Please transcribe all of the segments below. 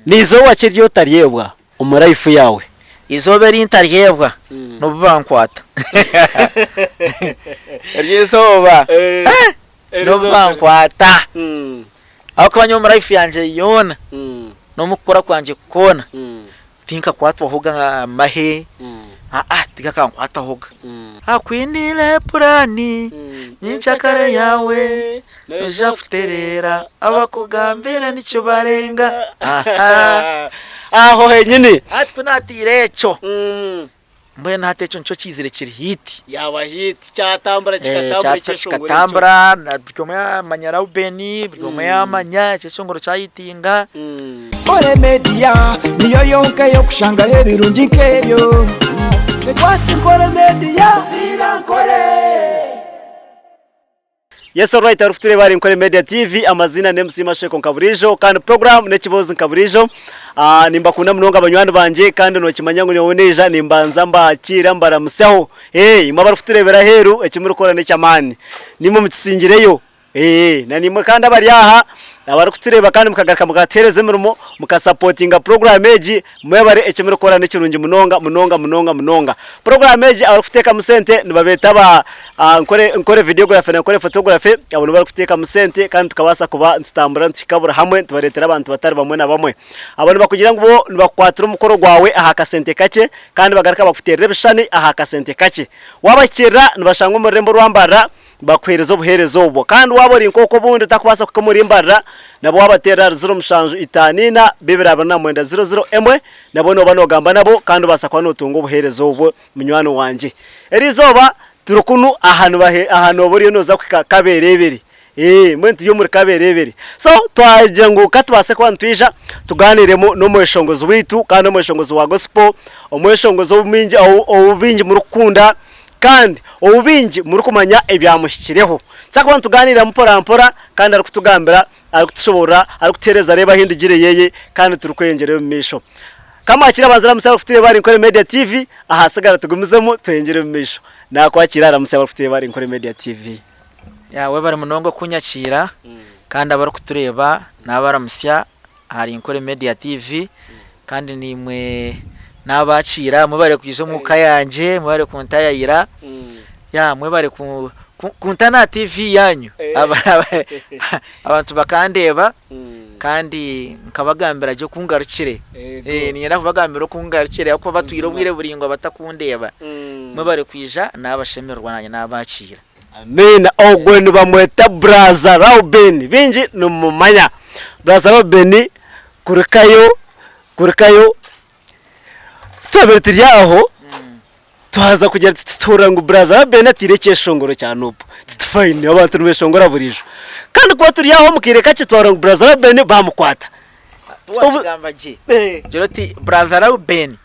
N'eizooba ki eri otaryebwa omu life yaawe? Eizooba eri ntaryebwa n'obu bankwata. Eryo eizooba n'obu bankwata. Ahabw'okuba nyowe omu life yangye yoona n'omu kukora kwangye kwona tinkakwatwahoga amahe, aa tigakankwatahoga. Akwiniire puraani nyenkyakare yaawe noija kutereera abakugambire nikibarenga. Aho henyini. Hati ku naatiire ekyo, mbwenu hati ekyo nikyo kiizire kiri hiiti. Yaaba hiiti kyatambura kikatambura ekyeshongoro ekyo. Kikatambura buri omwe yaamanya Reuben, buri omwe yaamanya ekyeshongoro kyahiitinga. Nkore Media niyo yonka ey'okushangaho ebirungi nk'ebyo. Watch Nkore Media. Nkore. Yes alright arikutureeba ari Nkore Media TV amaziina ni MC Masheko nka buriijo kandi program n'ekiboozi nka buriijo Ah, nimbakunda munonga banywani bangye kandi nokimanya ngu nyowe neija nimbanza mbakiira mbaramusyaho hey, imwe abarikutureebera aheeru eki murikukora n'eky'amaani nimwe mukisingireyo Eeh na naimwe kandi abari aha abarikutureeba kandi mukagaruka mukatuheereza emirimo mukasapotinga puroguraamu egi mwebare eki murikukora nikirungi munonga munonga munonga munonga. Puroguraamu egi abarikuteekamu sente nibabeeta ba Nkore Nkore Videography na Nkore Photography abo nibo barikuteekamu sente kandi tukabaasa kuba nitutambura nituhika buri hamwe nitubareetera abantu batari bamwe na bamwe. Abo nibakugira ngu bo nibakukwatira omukoro gwawe aha kasente kakye kandi bagaruka bakuteerera ebishushani aha kasente kakye. Waabahikiirira nibashangwa omu rurembo orwa Mbarara. Bakuheereza obuheereza obwo. Kandi waaba ori nk'okwo obundi otakubaasa kuhika omuri Mbarara, nabwo waabateerera ahari ziro mushanju itaano ina, bibiri abiri na mwenda ziro ziro emwe, nabwo nooba noogamba nabo kandi obaasa kuba nootunga obuheereza obwo munywani wangye. Eri izooba turi kunu aha nibahe aha nooba oriyo nooza kuhika Kabeereebere. Ee, mbwenu turi omuri Kabeereebere. So twagira ngu ka tubaase kuba nitwija tugaaniiremu n'omweshongozi waitu kandi omweshongozi wa gospel, omweshongozi ou baingi ou baingi murikukunda, kandi ou baingi murikumanya ebyamuhikireho. Nituza kuba nitugaaniira mporampora kandi arikutugambira, arikutushoboorora, arikutuheereza reeba ahu endigire yeye kandi turikweyongyerayo omu maisho. Ka mwakire abanza aramutsye abarikutureeba ahari Nkore Media TV, ahasigara tugumizemu tweyongyere omu maisho. Naakwakiira aramutsye abarikutureeba ahari Nkore Media TV. Ya webare munonga okunyakiira kandi abarikutureeba nabaramutsya ahari Nkore Media TV kandi naimwe nabakiira mwebare kwija omu ka yangye mwebare kuntayayira ya mwebare kunta n'aha TV yanyu abantu bakandeeba kandi nkabagambira gye oku ngarukire niinyenda kubagambira oku ngarukire ahabw'okuba batwire obwire buraingwa batakundeeba mwebare kwija nabashemererwa naanye nabakiira. Amiina ogwe nibamweta Brother Reuben baingi nimumumanya Brother Reuben kurukayo kurukayo twabire turi aho twaza kugira tuti tuhurira ngu Brother Reuben atiire ekyeshongoro kya Nup tuti fine abantu nibeshongora buriijo kandi kuba turi aho omu kaire kakye twahurira ngu Brother Reuben bamukwata. Tiwakigamba gye. Gira oti Brother Reuben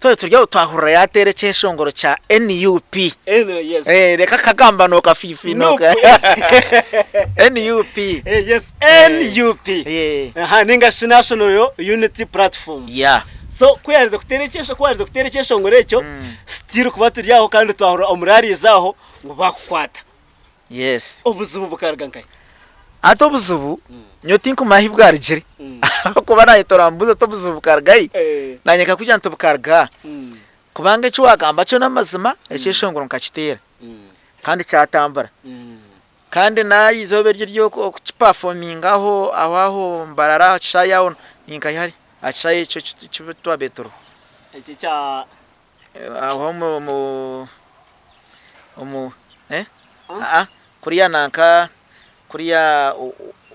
twaba turi aho twahurira yateera ekyeshongoro kya NUP. Eh, reka akagamba nokafiifinoka. NUP. Yes, NUP. Eh. Aha, ninga shi National Unity Platform. Yeah. So ku yaaherize kuteera ekyesho ku waaherize kuteera ekyeshongoro ekyo, still kuba turi aho kandi twahurira omuri ariiza aho ngu baakukwata. Yes. Obuzibu bukaruga nkahi? Hati obuzibu nyowe tinkumanya ahi bwarugire ahabw'okuba naanye torambuuza oti obuzibu bukaruga hi, naanye nkakugira nti bukaruga aha. Kubanga eki waagamba kyo n'amazima, ekyeshongoro nkakiteera kandi kyatambura. Kandi n'aha izooba eryo ery'okukipafominga aho aho aho Mbarara aha kishaayi aho ni nkahi hari? Aha kishaayi ekyo eki twabaire turiho. Eki ekya. Aho omu omu eh aa kuriya nanka kuriya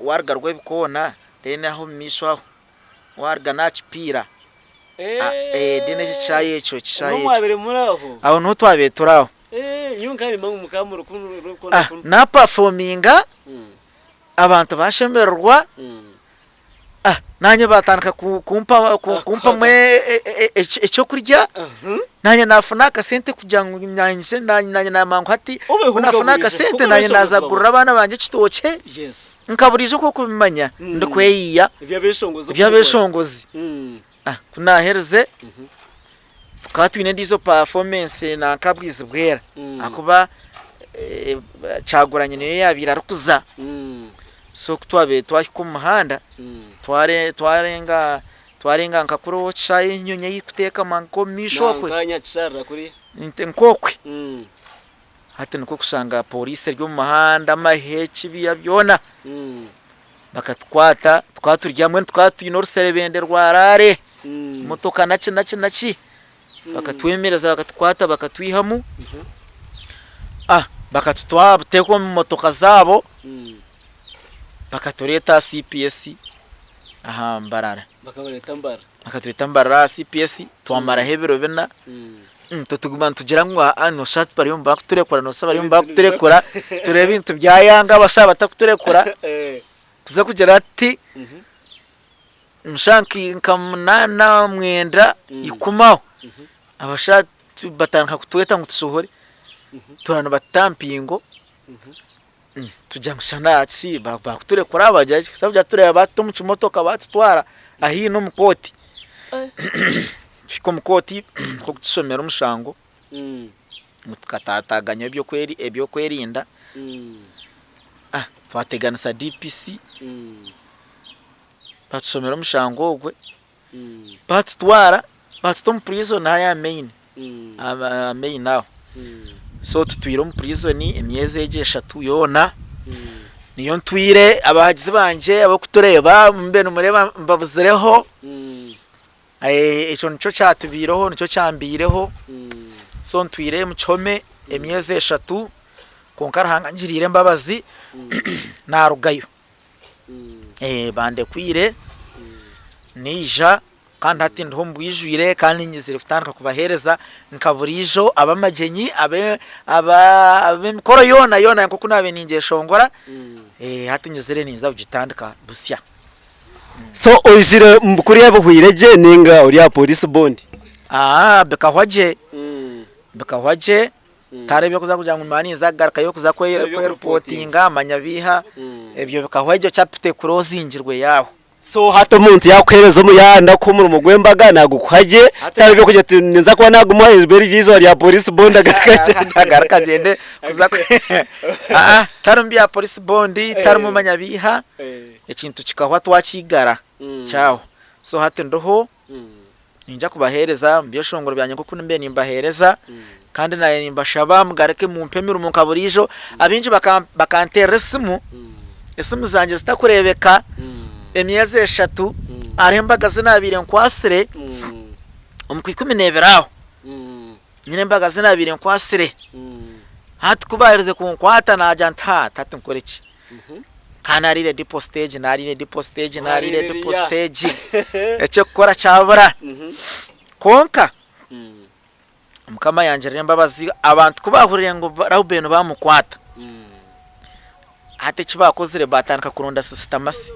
waruga Rwebikoona then aho omu maisho aho waruga n'aha kipiira then ekyo ekishaayi ekyo ekishaayi Niho mwabire muri aho? Aho niho twabaire turi aho. Nyowe nkaba nimanya ngu mukaba muri kunu Rwebikoona kunu. Napafominga abantu bashemererwa. Ah, naanye baatandika ku- kumpa ku- kumpamu e- e- e- e- ekyokurya naanye naafuna akasente kugira ngu nanye naanye naamanya ngu hati Obeho ku naafuna nka buriijo, akasente kuko naanye beeshongozi naaza kugurira abaana bangye ekitookye Yes. nka buriijo nk'oku obimanya ndikweyiya Eby'abeeshongozi okubikora. eby'abeeshongozi. Ah, ku naaherize tukaba twine endiijo performance nanka Bwizibwera ahakuba Kyagulanyi niyo yaabaire arikuza. So ku twabaire twahika omu muhanda, twarenga Twarenga nka kuri ow'ekishaayi enyonyi ei erikuteekama nk'omu maisho okwe. Nanka Nyakisharira kuriya. Nk'okwe. Hati nikwo kushanga pooriisi eri omu muhanda, amahe, ekibiya byona. Bakatukwata tukaba turi hamwe tukaba twine oruserebende rwa raare, motoka naki naki naki. Bakatwemereza bakatukwata bakatwihamu, bakatutwara kuteeka omu motoka zaabo, bakatureeta aha CPS aha Mbarara. Bakatureeta Mbarara aha CPS twamaraho ebiro bina. Itwe tuguma nitugira ngu aa noshusha hati bariyo nibakuturekura noshusha bariyo nibakuturekura tureeba ebintu byayanga abashaho batakuturekura kuza kugira ati nshaha nka munaana mwenda ikumi aho abashaho batandika kutweta ngu tushohore turaba nibatuta aha mpingo tugira ngu shana ki bakuturekura bagira ki kuza kutureeba batuta omu kimotoka batutwara ahi n'omu kooti tuhika omu kooti nk'okutushomera omushango ngu tukatataganya eby'okwerinda twateganisa DPC batushomera omushango ogwe batutwara batuta omu prison hariya aha main aha main aho so tutwire omu prison emyezi egi eshatu yoona niyo ntwire abahagizi bangye abarikutureeba mube nimureeba mbabuzireho ekyo nikyo kyatubaireho nikyo kyambaireho so ntwire omu kihome emyezi eshatu kwonka Ruhanga angiriire embabazi narugayo. Bandekwire naija kandi hati ndiho omu bwijwire kandi nyizire kutandika kubaheereza nka buriijo ab'amagyenyi, ab'emikoro yoona yoona nk'oku naabaire ningyeshongora, hati nyizire ninza kugitandika busya. So oizire kuriya bihweire gye ninga ori aha police bond? Bikahwa gye, bikahwa gye. Tihariho eby'okuza kugira ngu manya ninza kugarukayo kuza kweripootinga manya biiha, ebyo bikahwa egyo chapter ekuroozingirwe yaaho. So hati omuntu yaakuheereza omu yaayenda kukuha omurimo gw'embaga naagukuha gye, tihariho eby'okugira oti ninza kuba naagumuha eriba eryo eizooba rya police bond agaruke agyende. Agaruke agyende kuza aa tiharimu bya police bond, tiharimu manya biiha, ekintu kikahwa twakiigara kyaahwa. So hati ndiho. Niinyija kubaheereza omu byeshongoro byangye nk'oku mbaire nimbaheereza, kandi naanye nimbashaba mugaruke mumpe emirimo nka buriijo. Abaingi bakanteerera esimu, esimu zangye zitakureebeka emyezi eshatu, hariho embaga zi naabaire nkwatsire omu Kwikumineebiri aho, nyine embaga zi naabaire nkwatsire, hati ku baaherize kunkwata naagira nti haa hati nkore ki? Nkaba naariire deposit egi, naariire deposit egi, naariire deposit egi, eky'okukora kyabura. Kwonka Mukama yangirira embabazi, abantu ku baahuriire ngu Reuben baamukwata, hati eki baakozire baatandika kuronda Sister Mercy.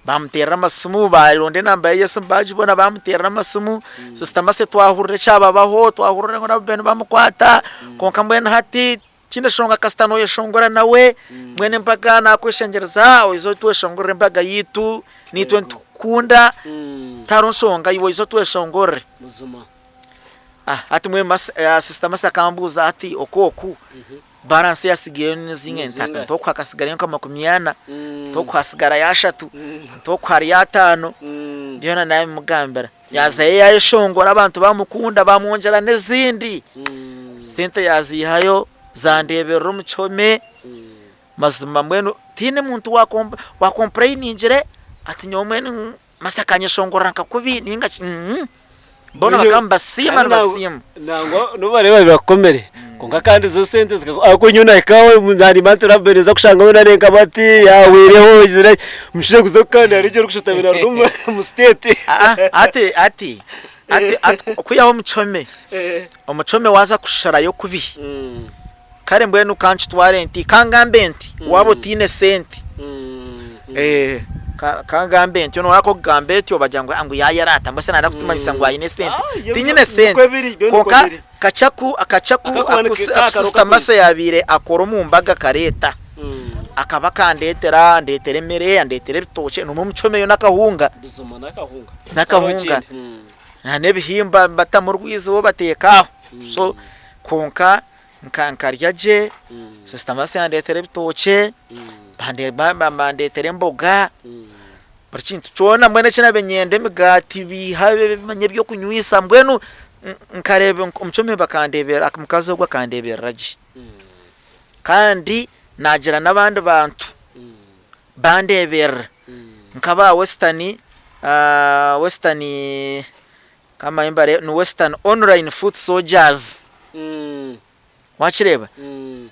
Baamuteerera amasimu, baaronda enamba ye y'esimu baagibona baamuteerera amasimu, Sister Mercy twahurira ekyababaho, twahurira ngu Reuben baamukwata, kwonka mbwenu hati Tihaine nshonga kasita noyeshongora nawe, mbwenu embaga nakweshengyereza oize otweshongorere embaga yaitu, naitwe nitukukunda, tihariho nshonga iwe oize otweshongorere. Hati mbwenu sister Mercy akambuuza ati oku oku balance eyasigaireyo nizingahi? Nti oku hakasigarayo nka makumi ana, nti oku hasigarayo ashatu, nti oku hariyo ataano, byona nabimugambira. Yaazayo yaayeshongora abantu baamukunda baamwongyera n'ezindi. Sente yaaziihayo zandeeberera omu kihome. Mazima mbwenu tihaine muntu waakompureyiningire ati nyowe mbwenu Mercy akanyeshongorera nka kubi nainga ki Boona bakaba nibasiima nibasiima. Nangwa nobu baraabe babibakomire kwonka kandi zo sente ahabw'okuba nyowe nahika aho nariima nti Rabbi ninza kushanga weena ari nka bati yahweireho oizire omushaija kuza kukanda hariho orikushusha oti naruga omu state. Hati hati hati okwihaho omucome, omucome waaza kusharayo kubi kare mbwenu kankitware nti kangambe nti waaba otaine sente Kangambe ntyo noona ku okugamba etyo bagira ngu ngu yaayeraata mbwenu shi naayenda kutumanyisa ngu aine esente. Tinyine sente kwonka kakye aku akakye aku aku Sister Mercy yaabaire akora omu mbaga akareeta, akaba akandeetera andeetera emere, andeetera ebitookye nimwo omucomeyo n'akahunga, n'akahunga n'ebihimba batamu orwizi bo bateeka aho so kwonka Nka nkarya gye, Sister Mercy yandeetera ebitookye, bandeetera emboga. Buri kintu kyona mbwenu eki naabaire niinyenda emigaati, biiha manya ebyokunywisa mbwenu nkareeba omukyoma bakandeeberera omukazi ogwo akandeeberera gye. Kandi naagira n'abandi bantu bandeeberera nk'aba Western, Western kamanye mbare ni Western Online Foot Soldiers wakireeba?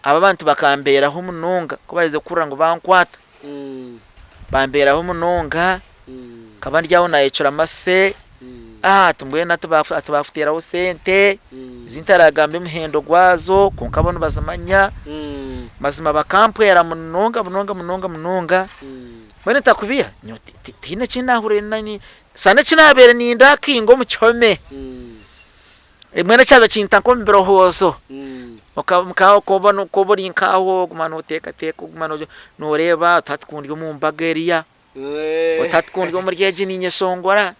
Abo abantu bakambeeraho munonga ku baaherize kuhurira ngu bankwata, bambeeraho munonga nkaba ndi aho naayecura amase, ati mbwenu hati baakuteeraho sente ezi ntaragambe omuhendo gwazo kwonka bo nibazimanya, mazima bakampwera munonga munonga munonga munonga, mbwenu ntakubeiha nyowe tihaine eki naahuriire shana eki naabaire nindakinga omu kihome. Mbwenu ekyabaire kinta nk'omu birowoozo, oba ori nk'aho oguma nooteekateeka oguma nooreeba oti hati ku ndi omu mbaga eriya, oti hati ku ndi omuri egi niinyeshongora,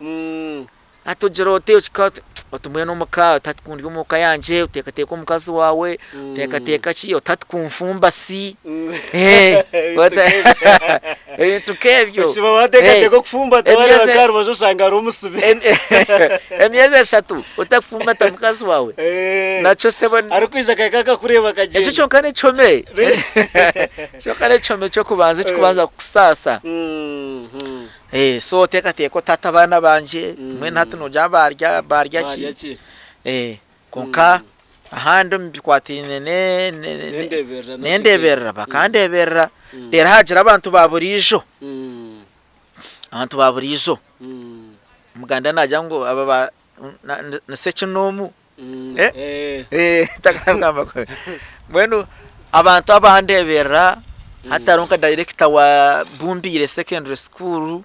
hati ogira oti oti mbwenu omu ka oti hati ku ndi omu ka yangye oteekateeka omukazi waawe, oteekateeka ki oti hati ku nfumba si, ebintu nk'ebyo. Okishuba wateekateeka okufumbata wareeba nka aha rubaju oshanga hariho omusibe. Emyezi eshatu otakufumbata mukazi waawe nakyo sebo. Arikwija akahika akakureeba akagyenda. Ekyo kyonka n'ekihome, kyonka n'ekihome ky'okubanza ekirikubanza kukusaasa. So oteekateeka oti hati abaana bangye mbwenu hati noogira barya barya ki? Kwonka ahandi omu bikwatiraine n'endeeberera bakandeeberera reero haagira abantu ba buriijo, abantu ba buriijo, Omuganda naagira ngu aba ba ni sekinoomu mbwenu abantu abandeeberera hati hariho nka dayirekita wa Bumbiire secondary school.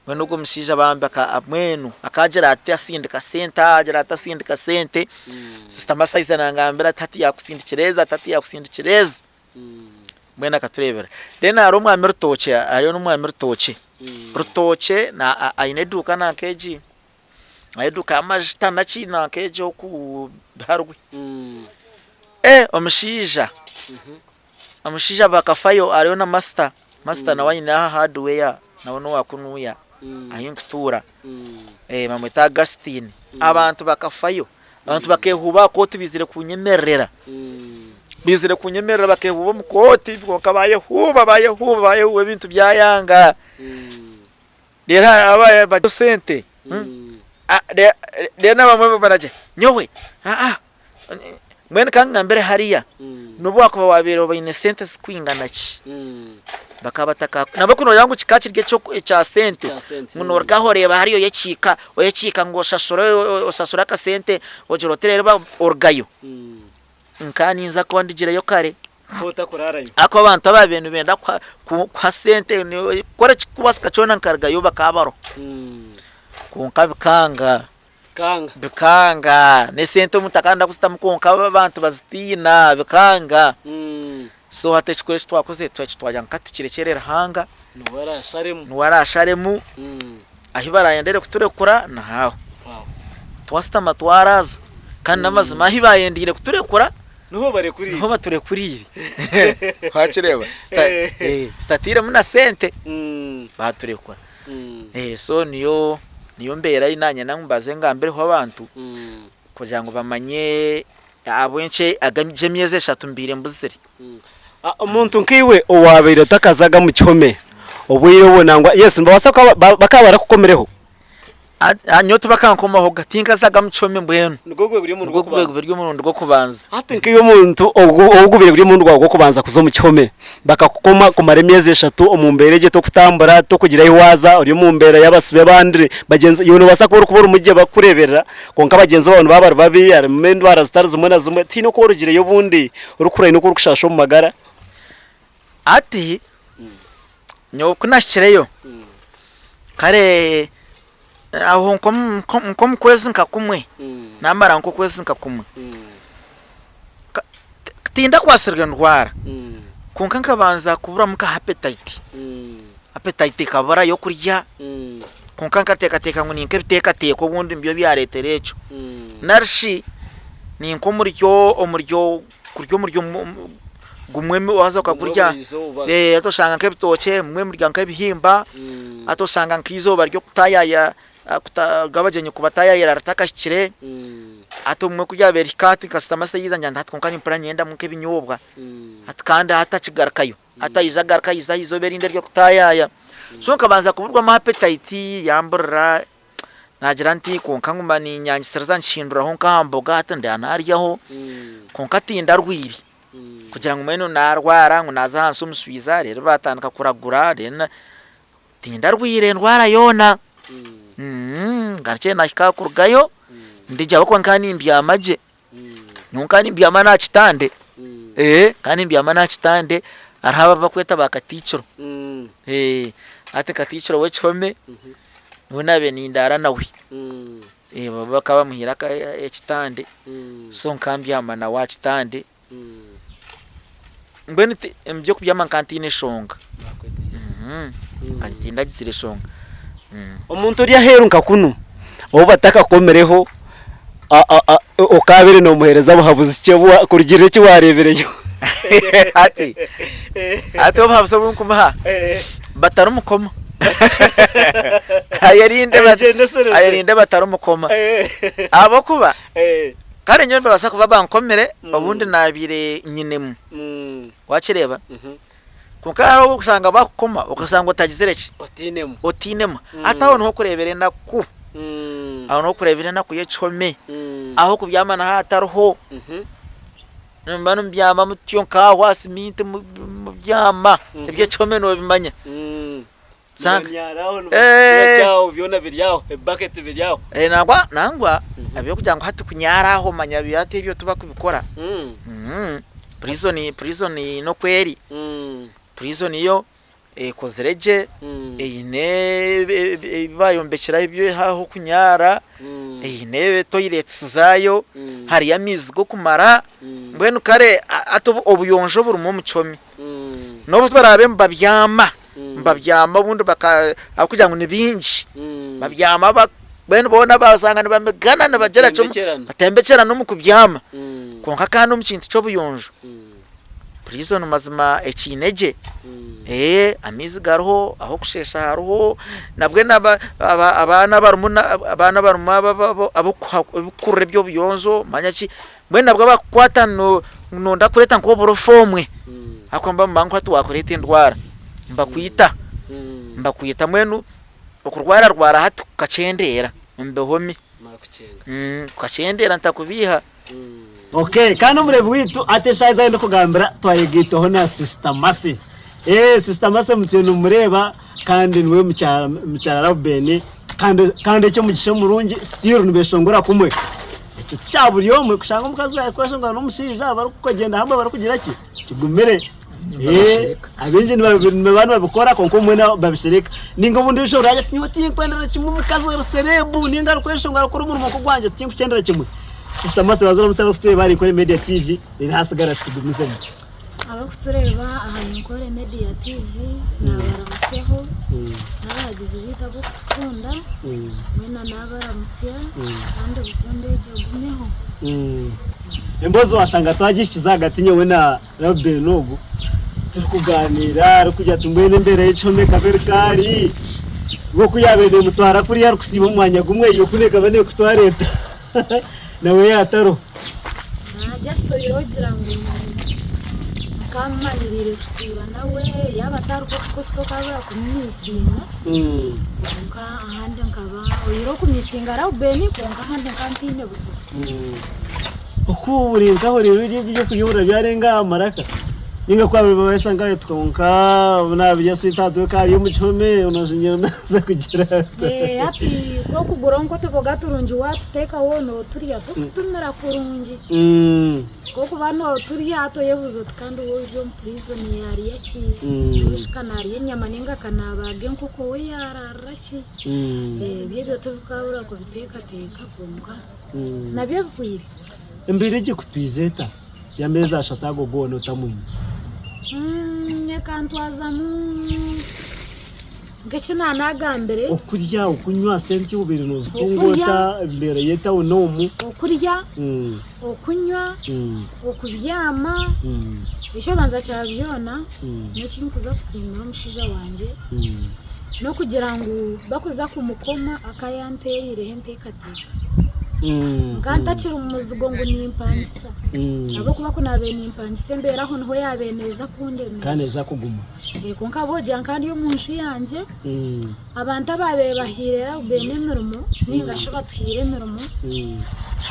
Mbwenu ogwo mushaija bambi mbwenu akaagira ati asindika sente aha agira ati asindika sente, sisita Masaiza nangambira ati hati yaakusindikira ezi ati hati yaakusindikira ezi, mbwenu akatureebera. Then hariho omwami Rutookye hariyo n'omwami Rutookye, Rutookye aine eduuka nanka egi, aine eduuka y'amajuta naki nanka egi oku Biharwe. Omushaija, omushaija bakafayo hariyo na Masita, Masita nawe aine aha hardware nawe n'owa kunuya ahi nkutuura bamweta Augustine. Abantu bakafayo, abantu bakeehuuba aha kooti baizire kunyemerera, baizire kunyemerera bakeehuuba omu kooti kwonka bayehuuba bayehuuba bayehuuba ebintu byayanga. Reero aba bari sente reero abamwe baragira nyowe mbwenu ka nkugambire hariya nobu wakuba wabaire oine sente zirikwingana ki bakaba bataka nabwo ku noogira ngu kikaba kiri ekya sente ngu noruga aha oreeba hariya oyekiika oyekiika ngu oshashure oshashure akasente ogire oti reero orugayo nka ninza kuba ndugireyo kare. Ahakuba abantu abaabaire nibenda kuha sente kukora ekirikubaasika kyona nkarugayo bakaba bariho. Kwonka bikanga, bikanga n'esente omuntu akaba naayenda kuzitamu kwonka abantu bazitiina bikanga. So hati ekikuru eki twakozire twagira ngu katukirekyere Ruhanga niwe araasharemu, ahu baraayendere kuturekura niho aho. Twashutama twaraaza kandi n'amazima ahu baayendeire kuturekura Niho barekuriire. Niho baturekuriire. Wakireeba? Tutatairemu na sente baturekura. So niyo niyo mbeera ei naanye nangwa mbaze ngambireho abantu kugira ngu bamanye ahabw'enki egi emyezi eshatu mbaire mbuzire. Omuntu nkaiwe owaabaire otakazaga omu kihome obwire obwo nangwa yes nibabaasa kuba bakaba barakukomireho? Nyowe tibakankomahoga, tinkazaga mu kihome mbwenu. Nigwo gube guri omurundi Nigwo gube gw'okubanza. guri omurundi gw'okubanza. Hati nkaiwe omuntu ogu ou gubaire guri omurundi gwawe gw'okubanza kuza omu kihome, bakakukoma kumara emyezi eshatu omu mbeera egyo tokutambura, tokugira ahi waaza, ori omu mbeera y'abasibe abandi bagyenzi iwe noobaasa kuba orikuba orimu gye bakukureeberera, kwonka bagyenzi baawe nibaba bari babi, harimu endwara zitari zimwe na zimwe, tihaine oku orugireyo obundi orikuhurira haine oku orikushaasha omu magara? Hati nyowe ku nahikireyo, kare aho nk'omu kwezi nka kumwe, namara nk'okwezi nka kumwe, tindakwatsirwe ndwara kwonka nkabanza kuburamu nka appetite, appetite ekabura y'okurya kwonka nkateekateeka ngu ni nk'ebiteekateeko obundi nibyo byareetera ekyo nari shi ni nk'omuryo omuryo kurya omuryo. Gumwe waaza okagurya, hati oshanga nk'ebitookye mumwe murya nk'ebihimba, hati oshanga nk'eizooba ry'okutaayaaya ry'abagyenyi kubataayaayira ritakahikire, hati obumwe ku ryabaire rihika hati nka sitaamasi yaija ngira nti hati kwonka nimpurira ninyendamu nk'ebinyobwa, hati kandi hati akigarukayo, hati aija agaruka aija aha izooba erindi ery'okutaayaaya. So nkabanza kuburwamu apetayiti yamburira, Naagira nti, Kwonka nguma niinyangisiriza nkihinduraho nk'aha mboga hati nda naaryaho, kwonka tindarwaire kugira ngu mbwenu naarwara ngu naaza ahansi omushwiza reero baatandika kuragura reero tindarwaire endwara yoona. Ngarukye naahika aha kurugayo ndigye ahabw'okuba nkaba nimbyama gye, nyowe nkaba nimbyama n'aha kitande, nkaba nimbyama n'aha kitande hariho abu barikweta ba katiikiro, hati katiikiro w'ekihome. Niwe naabaire nindaara nawe, bakaba bamuhaire ekitande, so nkambyama nawe aha kitande, mbwenu omu by'okubyama nkaba ntaine eshonga, nkaba tindagizire eshonga. Omuntu ori aheeru nka kunu ou batakakomireho okaabaire noomuheereza buhabuzi ki kurugiirira eki waareebireyo? Hati hati obuhabuzi obu nkumuha batarumukoma ayerinde Ayegyendesereze. ayerinde batarumukoma ahabw'okuba kare nyowe nibabaasa kuba bankomire obundi naabaire nyinemu wakireeba kwonka hariho obu orikushanga bakukoma okashanga otagizire ki Otiinemu. otiinemu hati aho niho orikureebera enaku aho niho orikureebera enaku y'ekihome aho okubyama naho hatariho Nimuba nimubyama mutyo nk'aho aha siminti mubyama, eby'ekihome noobimanya. Nangwa nangwa eby'okugira ngu hati kunyara aho manya hati ebyo tibakubikora. Prison prison n'oku eri, prison yo ekozire gye, eine ebi bayombekire ah'okunyaara, eine toyireti zaayo, hariyo amaizi g'okumara, mbwenu kare hati obuyonjo burimu omu kihome. N'obu baraabe nibabyama, nibabyama obundi ahabw'okugira ngu ni baingi, babyama mbwenu boona bashanga nibamigana nibagira kimwe, batembekyerana omu kubyama, kwonka kandi omu kintu ky'obuyonjo. Prison mazima ekiine gye, amaizi gariho, ah'okusheesha hariho, nabwe abaana abarimu abaana abarimu ab'okukurura eby'obuyonjo manya ki, mbwenu nabwo abakukwata noyenda kureeta nk'oburofa obumwe ahabw'okuba nibamanya ngu hati waakureeta endwara nibakwita, nibakwita mbwenu okurwararwara hati kukakyendeera omu bihome, kukakyendeera ntakubiiha. Okay, kandi omureebi waitu hati eshaaha ezi ndikugambira twayegaitaho na Sister Mercy. Eh, Sister Mercy mutwire nimumureeba kandi niwe mukyara mukyara Reuben kandi kandi eky'omugisha omurungi still nibeshongora kumwe. Ekyo tikya buri omwe kushanga omukazi arikweshongora n'omushaija barikugyenda hamwe barikugira ki kigumire. Eh, abaingi nibaba nibabikora kwonka obumwe nabo babishereka. Ninga obundi oshobora kugira oti nyowe tinkwendera kimwe omukazi ori serebu ninga arikweshongora arikukora omurimo nk'ogwangye tinkukyendera kimwe. Sister Mercy baza oramutsye abarikutureeba ahari Nkore Media TV reero hasigara tugumizemu. Abarikutureeba aha Nkore Media TV nabaramutsyaho n'abahagizi baitu ab'okutukunda mwena nabaramutsya kandi rukundo egyo egumeho. Emboozi washanga twagihikize ahagati nyowe na Reuben ogu turikugaaniira arikugira ati mbwenu embeera y'ekihome ekaba eri kaari nk'oku yaabaire neemutwara kuriya arikusiiba omu mwanya gumwe iwe kunu ekaba neekutwara eta nawe yaatariho. Just oyihireho ogira ngu nkaba mmaniriire kusiiba nawe yaaba atariho of course tokabura kumumisinga kwonka ahandi nkaba oyihireho okumisinga Reuben kwonka ahandi nkaba ntaine buzibu. Oku buri nkaho reero eri ebyokurya orabyarenga aha maraka ninga ku wabibaasa nka kwonka obu nabirya sweetheart we ka ari omu kihome noshusha naaza kugira ata. Hati ku okugura nk'otuboga turungi watuteekaho noturya tukutumira kurungi. Ku okuba noturya hati oyebuuza oti kandi we ori omu prison yaarya ki? We shi ka naarya enyama ninga ka naabaaga enkoko we yaaraarira ki? Ebyo ebyo tibikabura kubiteekateeka kwonka. Nabyo bihweire. Embeera egi ekutwize eta y'ameezi ashatu ago goona otamwine? Ekantwazamu. Nk'eki naanagambire. Okurya, okunywa, sente obaire noozitunga Okurya. ota embeera y'etawuni omu? Okurya, okunywa, okubyama, eky'okubanza kya byona n'eki ndikuza kusiimira omushaija wangye n'okugira ngu bakuza kumukoma akayanteeriireho enteekateeka. Nkaba ntakiri mu muzigo ngu nimpangisa ahabw'okuba ku naabaire nimpangisa embeera aho niho yaabaire neeza kundemera. Kandi neeza kuguma. Kwonka ahabw'okugira nka ndi omu nju yangye, abantu abaabaire bahaire Reuben emirimo nainga shi batuhaire emirimo,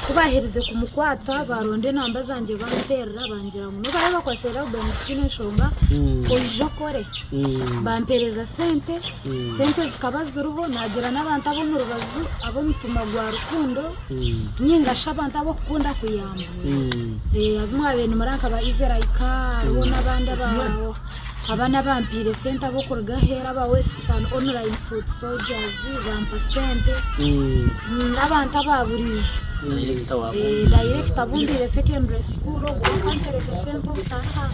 ku baaherize kumukwata baaronda enamba zangye banteerera bangira ngu nobu baraabe bakwatsire Reuben tikiine nshonga oije okore. Bampeereza sente, sente zikaba ziriho naagira n'abantu ab'omu rubaju ab'omutima gwa rukundo nainga shi abantu ab'okukunda kuyamba. Abu mwabaire nimureba nka ba Israel hariho n'abandi abaana abampaire sente ab'okuruga aheeru aba Western Online Foot Soldiers bampa sente n'abantu aba buriijo. Dayirekita abu mbaire secondary school ogwo akampereza sente obutaha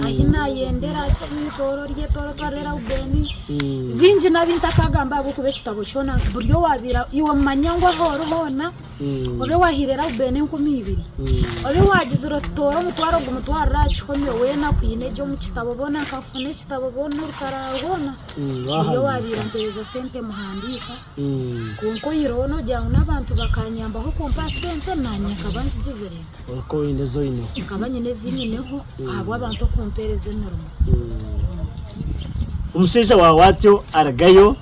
ahi nayendera ki toora orye toora otwarire Reuben bingi nabi ntakagamba ahabw'okuba ekitabo kyona buri owabaire iwe manya ngu ahu ori hoona Obe waahaire Reubeeni 2000, obe waagizire oti toora omutwaro gumutwarire aha kihome, weena akwine gye omu kitabo, boona nkafuna ekitabo, boona orukarara rwona, buri owaabaire ampeereza sente muhandiika. Kwonka oihireho noogira ngu n'abantu bakanyambaho kumpa sente, naanye nkaba nzigizire nta? Okaba oine ezi oineho? Nkaba nyine ezi nyineho ahabw'abantu okumpeereza emirimo. Omushaija waawe atyo arugayo.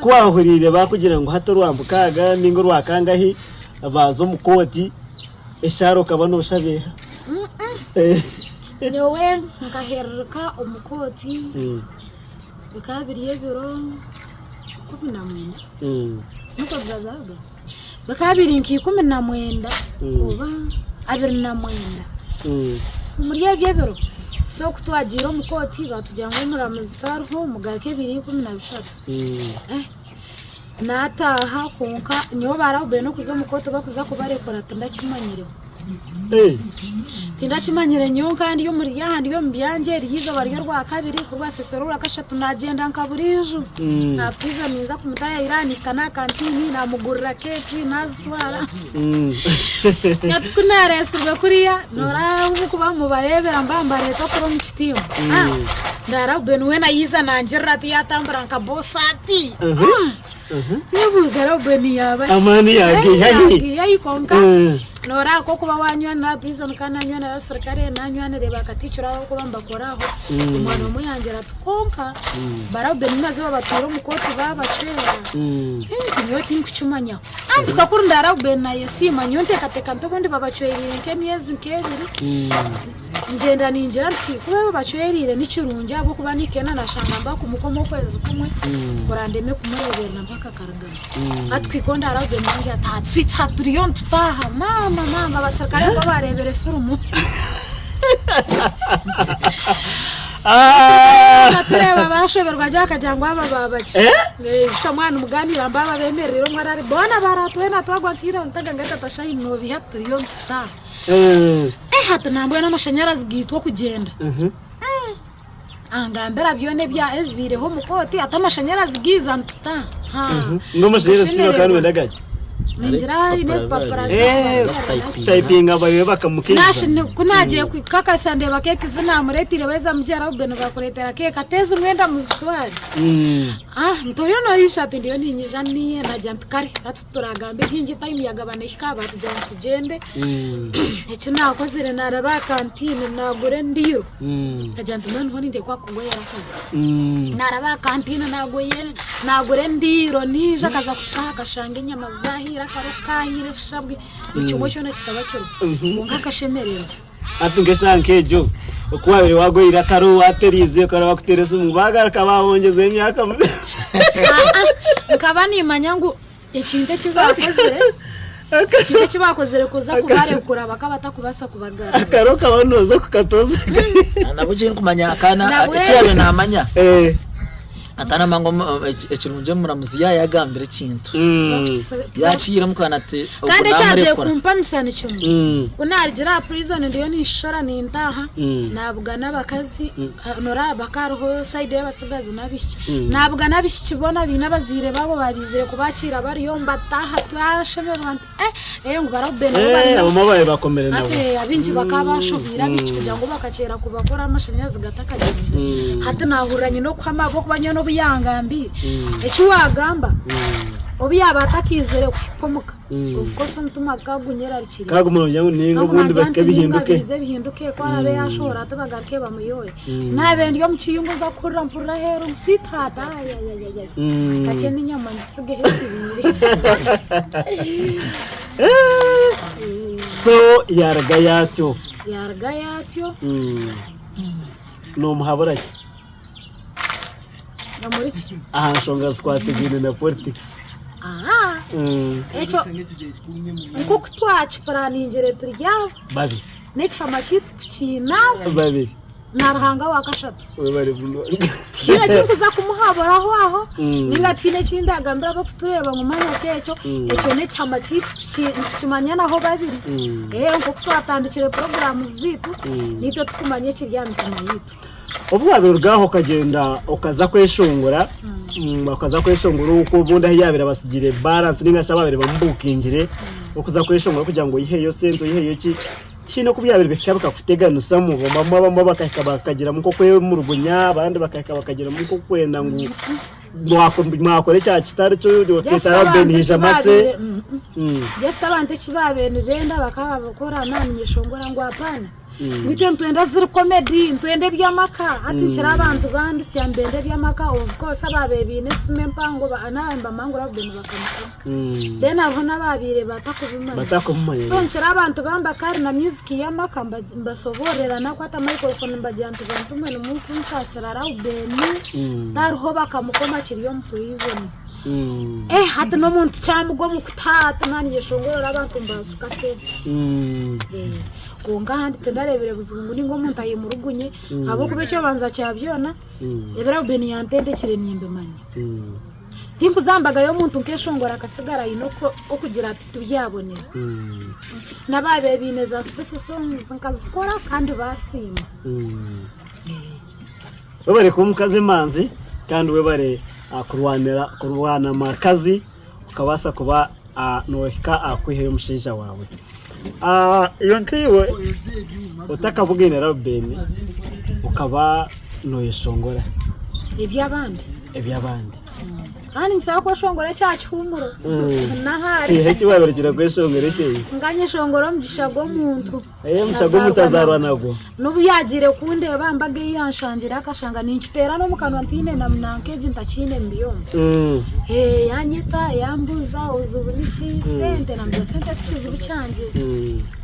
Ku waahuriire baakugira ngu hati orwamukaaga nainga orwakangahi baaza omu kooti, eshaara okaba nooshaba eha? Nyowe nkahereruka omu kooti bikaba biri ebiro 19 nikwo birazaga? Bikaba biri nka 19 oba 29 omuri ebyo ebiro. So ku twagiire omu kooti baatugira ngu omuramuzi tariho mugaruke ebiro 13. Naataaha kwonka nyowe baarahubire n'okuza omu kooti bakuza kubarekura tindakimanyireho. Tindakimanyire nyowe nkaba ndi omuri aha ndi omu byangye eryo eizooba ry'orwakabiri ku rwasesera orwakashatu naagyenda nka buriijo aha prison ninza kumutayaayira nahika n'aha kantiini naamugurira keeki naazitwara hati ku naareetsirwe kuriya nooreeba ahu mukuba nimubareebera nibaba nibareetwa kuri omu kitiimba ndaara Reuben weena yaija nangirira ati yaatambura nka boosi ati. Nebuuza Reuben yaaba ki? Amaani yagaiha hi? Yagaiha hi kwonka noreeba nk'okuba wanywanira aha prison kandi nanywanira abasirikare nanywanire ba katiikiro abarikuba nibakora aho omwana omwe yangira ati kwonka ba Reuben maze babatwire omu kooti babacwera nti nyowe tinkukimanyaho anti kakuru nda Reuben nayesiima nyowe nteekateeka nti obundi babacwereire nk'emyezi nk'ebiri Ngyenda ningira nti ku babacwereire ni kirungi ahabw'okuba nikenda nashanga mbakumukoma okwezi kumwe kurandeme kumureeberera mpaka akarugamu. Hati kuhika obu ndaarabwe nangira ati hati sweetheart turiyo nitutaaha maama maama abasirikare nibwo baareebire firimu. Batureeba bashoberwa gye bakagira ngu aba baaba ki? Ijuka mwaba nimugaaniira mbaaba beemereire omwe arari boona baratwena twagwa nkaira ntaga ngu tata shai noobiha turiyo nitutaaha. Eh hati nambwenu amashanyarazi gaitwe okugyenda. Angambira byona ebya ebibaireho omu kooti hati amashanyarazi gaiza nituta. Ngu amashanyarazi shi bakaba nibenda gaki? Ningira haine ebipapura Kutayipinga barebe bakamukiza. Nashi ku naagiye kukakasa ndeeba keeki zi naamureeteire baheza mugyera Reuben bakureetera keeki ati ezi mwenda muzitware. Ah nti oriyo noyija ati ndiyo niinyija niiye naagira nti kare hati tituragambe bingi time yagaba neehika baatugira ngu tugyende. Eki naakozire naaraba aha kantiini naagura endiiro nkagira nti mbwenu ho ninteekwa kugoyera akago. Naaraba aha kantiini naagura endiiro naija akaza kuhika aha akashanga enyama zaahiire, akaro kaahiire, eshabwe buri kimwe kyona kikaba kiriho kwonka akashemererwa. Hati nk'eshaaha nk'egyo oku waabaire waagoyire akaro waateriize okaba bakuteera esimu ngu baagaruka baabongyezaho emyaka Nkaba niimanya ngu Ekintu eki baakozire, ekintu eki baakozire kuza kubarekura bakaba batakubaasa kubagarura. Akaro okaba nooza kukatoza. Nabwo eki ndikumanya akaana Nabwo eki yaabaire naamanya Eh. Atanamanya ngu ekirungi omuramuzi yaaba yagambire ekintu yakiihiremu kandi ati ogu Kandi ekyagiire namurekura. kumpamisa ni kimwe, ku naarugire aha prison ndiyo ninshishora nintaaha, naabugana abakazi, noreeba bakaba hariho sayidi y'abatsigazi n'abaishiki, naabugana abaishiki boona baine abazaire baabo baabaizire kubakiira bariyo nibataaha twashemererwa nti eh, eh ngu barabube nabo bariyo. Abamwe ababaire bakomire nabo. Hati abaingi bakaba bashobeire abaishiki kugira ngu bakakyera kubakora amashanyarazi gatakagyenzire. Hati nahurira nyine okuhama ahabw'okuba nyowe n'obu yangambiire, eki wagamba obu yaaba atakaizire kuhika omuka, of course omutima gukaba gunyerarikiriire. Kaguma noogira ngu ninga Nkaguma obundi ngira bahike nti ninga bihinduke. biize bihinduke ku araabe yashohora hati bagaruke bamuyoye. Naaba ndi omu kiyungu nza kuhurira mpurira aheeru ngu sweetheart ayayayaya kakye n'enyama ngisigeho esiriire. So yarugayo atyo. Yarugayo atyo. Nomuhabura ki? Omuri ki? Aha nshonga zikwatagaine na politics. Aha. Ekyo nk'oku twakipuraaningire turi abo. Babiri. N'ekihama kyaitu tukiine aho. Babiri. Na Ruhanga wa kashatu. Webare munonga. Tihaine eki nkuza kumuhaburaho aho, nainga tihaine eki ndagambira ab'okutureeba ngu manya kyekyo, ekyo n'ekihama kyaitu nitukimanya naho babiri. Nk'oku twatandikire puroguraamu zaitu, naitwe tukumanya ekiri aha mitima yaitu. Obu waabaire oruga aho okagyenda okaza kweshongora, okaza kweshongora okwo obundi ahu yaabaire abatsigiire balance nainga shi ababaire bamubuukingire okuza kweshongora kugira ngu oiheyo sente oiheyo ki, tihaine oku byabaire bihika bikakuteganisamu? Abamwe abamwe bakahika bakagiramu nk'okwemurugunya abandi bakahika bakagiramu nk'okwenda ngu mwakora ekya kitari kyo Just otweta abantu Ben eki haija amase. baabaire just abantu eki baabaire nibenda bakaba babikora naanye nyeshongora ngu apana. Ngu itwe nitwenda ziri comedy, nitwenda eby'amaka. Hati nkira abantu bandusya nibenda eby'amaka of course abaabaire baine esimu empango naaba nibamanya ngu Reuben bakamukoma. Then hariho n'abaabaire batakubimanya. Batakubimanya. So nkira abantu bambaka na music y'amaka mbasoboororera nakwata microphone mbagira nti bantu mwe nimukunsaasira Reuben tariho bakamukoma akiri omu prison. Eh hati n'omuntu kyamugwa omu kutu hati naanyeshongorera abantu mbansuka sente. Kwonka ahandi tindareebire buzibu ngu ninga omuntu ayemurugunye ahabw'okuba eky'obanza kya byona ebi Reuben yantendekire nimbimanya. Tinkuza mbaga y'omuntu nkeshongora akasigara aine okugira ati tibyabonera. N'abaabaire baine za special songs nkazikora kandi baasiima. Webare kuba omukazi emanzi kandi webare kurwanira kurwana amakazi okabaasa kuba nohika aha kwihayo omushaija waawe. Iwe nkaiwe otakabugaine Reuben okaba noyeshongora Eby'abandi. eby'abandi. Kandi nikisobola kweshongora ekya kihuumuro. N'ahari. Kiiha eki waabire okira kweshongora ekyeye? Nkanyeshongora omugisha gw'omuntu. Eh, omugisha gw'omuntu azaarwa nagwo. N'obu yaagiire kundeeba aha mbaga ei yanshangire akashanga ninkiteera n'omu kanwa ntaine na nanka egi ntakiine mu byoma. Eh, yanyeta yambuuza obuzibu niki, sente namugira sente ti kizibu kyangye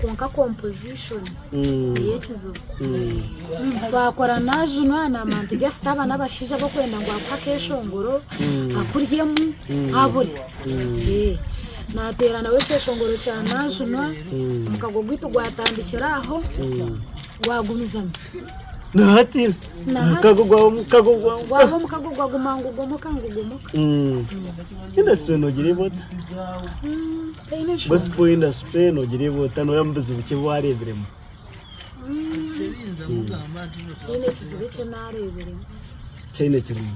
kwonka composition niyo ekizibu. Twakora najunwa naamanya nti just aba n'abashaija ab'okwenda ngu akuhe akeeshongoro akuryemu abure. Naateera nawe ekyeshongoro kya Najunwa, omukago gwaitu gwatandikira aho gwagumizamu. Nahati Na hati. omukago gwawe omukago gwawe Gwaba omukago gwaguma ngugomoka ngugomoka. Industry nogireeba ota? Teine nshonga. Gospel industry nogireeba ota? Noreeba buzibu ki obu wareebiremu? Tihaine ekizibu eki naareebiremu. Tihaine ekirimu.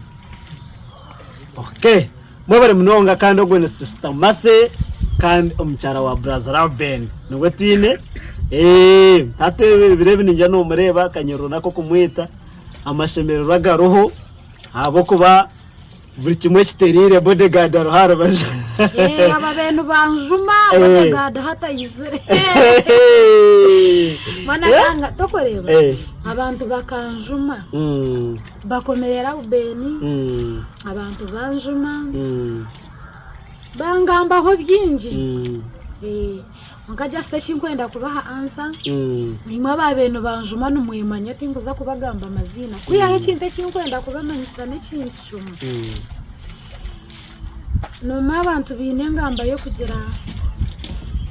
Okay. Mwebare munonga kandi ogwo ni Sister Mercy kandi omukyara wa Brother Reuben niwe twine. Eh, hati ebiro ebi ningira nomureeba akanyururu nako kumwita amashemererwa garuho ahabw'okuba buri kimwe kitereire bodyguard ariho aha rubaju. Eh, aba beenu banjuma Eh. bodyguard hati aizire. Mbwenu akanga tokureeba Eh. abantu bakanjuma bakomerera Reuben abantu banjuma bangambaho bingi kwonka just ekinkwenda kubaha answer imwe ababaire nibanjuma nimwemanya tinkuza kubagamba amaziina kwihaho ekintu ekinkwenda kubamanyisa n'ekintu kimwe noomanya abantu baine engamba y'okugira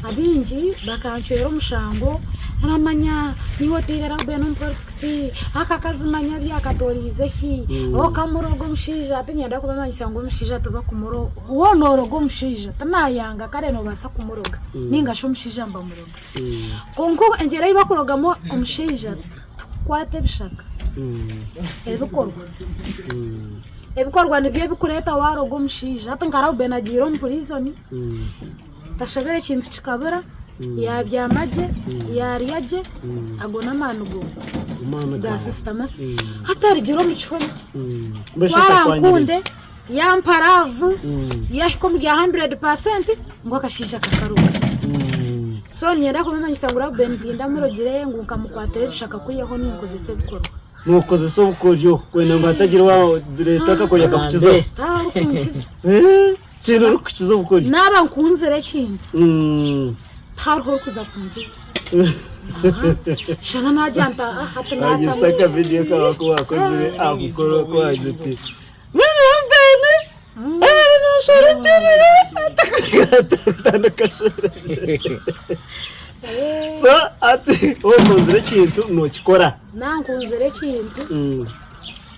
abaingi bakancwera omushango. Oramanya niiwe oteire Reuben omu politics, aka kakazi manya byakatooriize hi, okamuroga omushaija, tinyenda kubamanyisa ngu omushaija tibakumuroga, waaba nooroga omushaija tinayanga kare noobaasa kumuroga nainga shi omushaija nibamuroga. Kwonka engyera ei bakurogamu omushaija tikukwata ebishaka, ebikorwa. Ebikorwa nibyo ebikureeta waaroga omushaija. Hati nka Reuben agiire omu prison. Tashobera ekintu kikabura, yaabyama gye, yaarya gye, ago n'amaani ga Sister Mercy. Hati arugire omu kihome, ku arankunde, yampa raavu, yaahika omuri a handiredi paasenti, ngu akashaija kakaruga. So niinyenda kubamanyisa ngu Reuben tindamurogire ngu nkamukwatira ebishaka kwihaho ninkozesa ebikorwa. Nokozesa obukoryo kwenda ngu hatagira owareeta akakoryo akakukizaho. Tihariho orikunkiza. Tihaine orikukiza obukoryo. Naaba nkunzire ekintu, tihariho orikuza kunkiza. Shana naagira nti aha hati Wagyesa naatamwa. akavidiyo kawe aku wakozire aha mukoro oku wagira oti mbwenu Reuben ebere noshora enterere atakutandika kushora So hati waaba okunzire ekintu nokikora. Naaba nkunzire ekintu.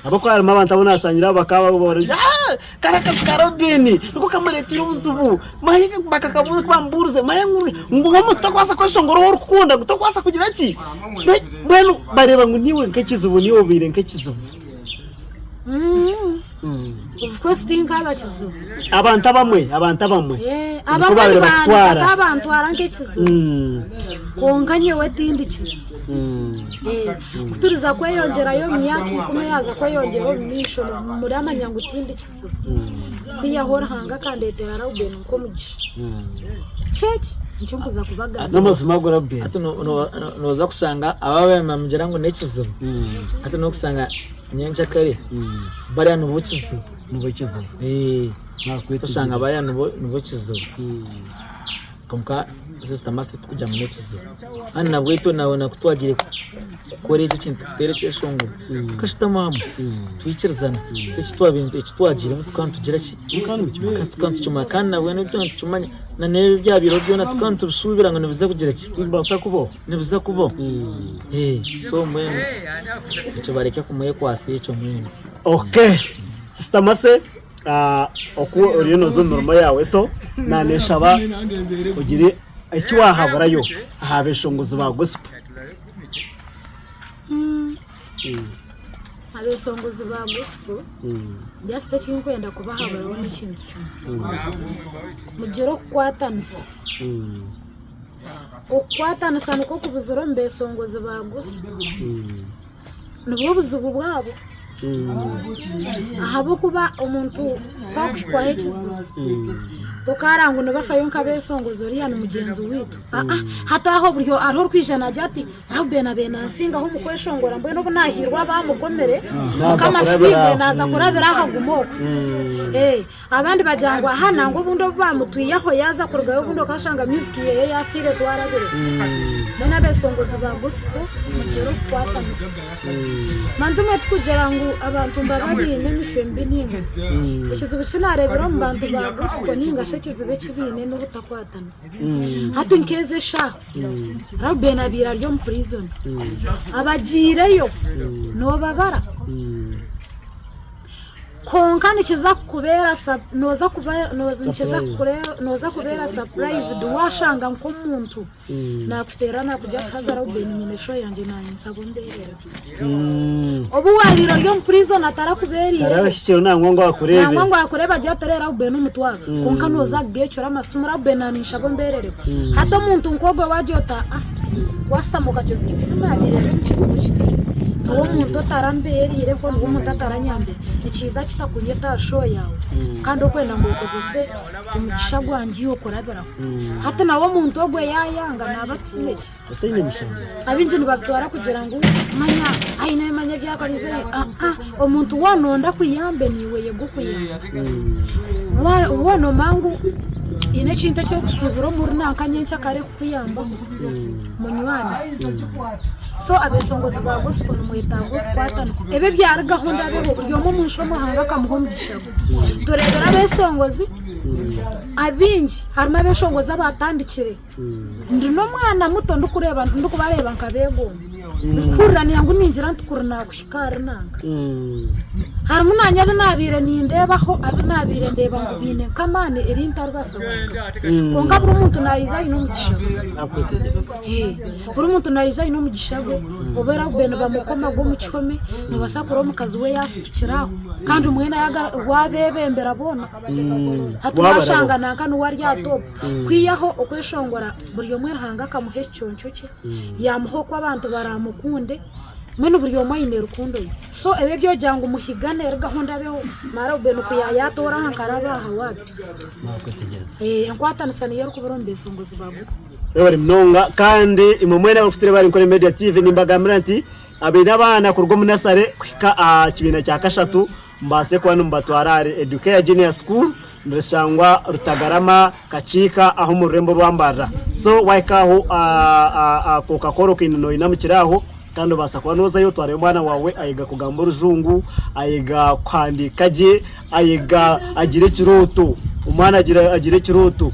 Ahabw'okuba harimu abantu abu naashangire aho bakaba nibagira ngu kari akazi ka Robin niko kamureeteire obuzibu manya bakakabuuza ku bamubuurize manya ngu ngu omuntu takubaasa kweshongora ou orikukunda ngu tokubaasa kugira ki mbwenu bareeba ngu niiwe nk'ekizibu niiwe obaire nk'ekizibu. Of course tinkaaba kizibu. Abantu abamwe abantu abamwe Eh, nikwo abamwe baabaire bakutwara. bakabantwara nk'ekizibu kwonka nyowe tindi kizibu. Ku turiza kweyongyerayo omu myaka ikumi eyaaza kweyongyera omu maisho muramanya ngu tindi kizibu. Kwihaho Ruhanga akandeetera Reuben nk'omugisha. Kyekyo nikyo nkuza kubagambira. N'amazima ago Reuben. Hati nooza kushanga aba ababaire nibamugira ngu n'ekizibu, hati n'okushanga nyenkyakare bariya nibo kizibu. Nibo kizibu. Toshanga bariya nibo kizibu. Kwonka sister Mercy tikugira ngu n'ekizibu kandi nabwo itwe na kutwagiire kukora eki ekintu kuteera ekyeshongoro tukashutama hamwe twikirizana so eki twagiiremu tukaba nitugira ki tukaba nitukimanya kandi nabwo tukaba nitukimanya na n'ebi ebyabaireho byona tukaba nitubisuubira ngu nibiza kugira ki Nibibaasa kubaho. Nibiza kubaho so mbwenu ekyo bareke kumwekwasa ekyo mbwenu. Okay sister Mercy. Oku oriyo nooza omu mirimo yaawe so naaneshaba ogire eki waahaburayo aha beeshongozi ba gospel. Abeeshongozi ba gospel just eki ndikwenda kubahaburaho n'ekintu kimwe, mugire okukwatanisa. Okukwatanisa nikwo kubuzire omu beeshongozi ba gospel. Nibwo buzibu bwabo ahabw'okuba omuntu ku arikuhikwaho ekizibu tokareeba ngu nibafayo nk'abeshongozi oriya ni mugyenzi waitu aa hati aho buri hariho orikwija naagira ati Reuben abaire nansingaho omu kweshongora mbwenu obu naahiirwe abamukomire Mukama asiimwe naaza kurabira aha guma oku abandi bagira ngu aha nangwa obundi obu baamutwihaho yaaza kurugayo obundi okashanga music ye yaafiire twarabire. Mbwenu abeeshongozi ba gospel mugyere okukwatanisa. Bantu mwe tikugira ngu abantu nibaba baine emicwe mibi nainga shi. Ekizibu eki naareebire omu bantu ba gospel nainga shi ekizibu eki baine n'obutakwatanisa. Hati nk'ezi eshaaha, Reuben abaire ari omu prison, abagiireyo noobabara. Kwonka nikiza kukubeera nooza kuba nikiza nooza kubeera surprised waashanga nk'omuntu naakuteera naakugira ati haza Reuben nyine show yangye naanye nshaba ombeerereho. Obu waabaire ori omu prison atarakubeereireho. Tarahikire nangwa ngu akureebe. Nangwa ngu akureebe agire ati reero Reuben omutwaro. Kwonka nooza kugeecura amasimu Reuben naanye nshaba ombeerereho. Hati omuntu nk'ogwo waagira oti aa waashutama okagira oti obu naabaire ndi omu kizibu kiti niwe omuntu otarambeereireho, niwe omuntu otaranyambire. Nikiija kita kunyeta aha show yaawe kandi orikwenda ngu okozese omugisha gwangye iwe kurabiraho. Hati nawe omuntu ogwo yaayanga naaba ataine ki? Ataine mushango. Abaingi nibabitwara kugira ngu manya aine manya ebi akorize aa omuntu waaba nooyenda akuyambe naiwe yega okuyamba. Waaba noomanya ngu haine ekintu eki orikusuubira omuri nanka nyencakare kukuyambaho munywani. So abeshongozi ba gospel nimwetaaga okukwatanisa. Ebi ebyarugaho ndabeho buri omwe omu nsi omu Ruhanga akamuha omugisha gwe. Tureebire abeshongozi. Abaingi harimu abeshongozi abatandikire ndi n'omwana muto ndikureeba ndikubareeba nkabeegomba ndikuhurira ngu ningira nti kuri naakuhika ahari nanka. Harimu naanye abu naabaire nindeebaho abu naabaire ndeeba ngu baine nk'amaani eri ntaribaasa kuhikaho. Kwonka buri muntu naija aine omugisha gwe. Buri muntu naija aine omugisha gwe, obu eraabe nibamukoma gwe omu kihome, noobaasa kureeba omukazi we yaasitukira aho kandi mbwenu waabebembera boona. Hati waashanga nanka niwe ari aha topu. Kwihaho okweshongora buri omwe Ruhanga akamuha ekiconco kye, yaamuha oku abantu baraamukunde, mbwenu buri omwe aine rukundo ye. So ebi eby'okugira ngu muhigane rugaho ndabeho, mara Reuben ku yaayatoora aha nkaraba aha waapi. Enkwatanisa niyo erikubura omu beeshongozi ba gospel. Mwebare munonga kandi imwe mwena abarikutureeba ahari Nkore Media TV nimbagambira nti abaine abaana kuruga omu nasare kuhika aha kibiina kya kashatu mubaase kuba nimubatwara ahari Educare Junior School nirishangwa Rutagarama Kakiika aho omu rurembo orwa Mbarara. So wahika aho ako kakoro kaine noinamukira aho kandi obaasa kuba nozayo otwareyo omwana waawe ayega kugamba orujungu, ayega kuhandiika gye, ayega agira ekirooto, omwana agira agira ekirooto,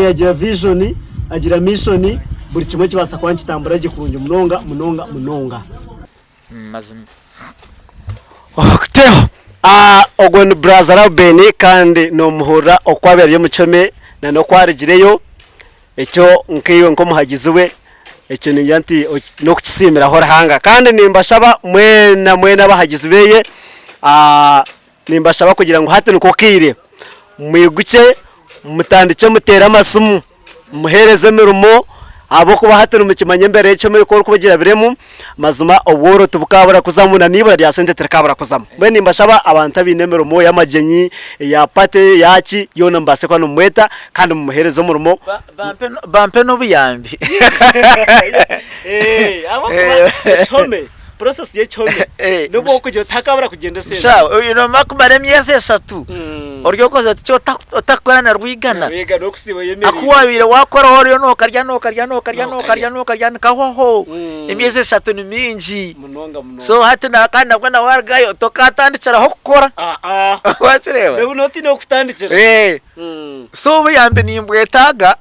agira vision, agira mission, buri kimwe kibaasa kuba nikitambura gye kurungi munonga munonga munonga. Mazima. Okuteho ogwo ni Brother Reuben kandi nomuhurira oku abaire ari omu kihome na n'oku arugireyo, ekyo nkaiwe nk'omuhagizi we ekyo ningira nti n'okukisiimiraho Ruhanga. Kandi nimbashaba mwena mwena abahagizi beye nimbashaba kugira ngu hati niko kaire mwigukye mutandikye muteere amasimu. Mumuheereze emirimo ahabw'okuba hati nimukimanya embeera y'ekihome oku erikuba egirabiremu, mazima obworo tibukabura kuzamu na n'eibura rya sente tirikabura kuzamu. Mbwenu nimbashaba abantu abaine emirimo y'amagyenyi, eya party, eyaki, yoona mubaase kuba nimumweta kandi mumuheereze omurimo. Bampe n'obuyambi. Ahabw'okuba ekihome, process y'ekihome n'obu orikugira oti hakabura kugyenda esente. Sha oine kumara emyezi eshatu ori okoze ki otakukora na rwigana. Aku wabaire wakoraho oriyo nokarya nokarya nokarya nokarya nokarya nikahwaho. Emyezi eshatu ni mingi. So hati kandi nabwo nawe warugayo tokatandikiraho kukora. Wakireeba? So obuyambi nimbwetaaga.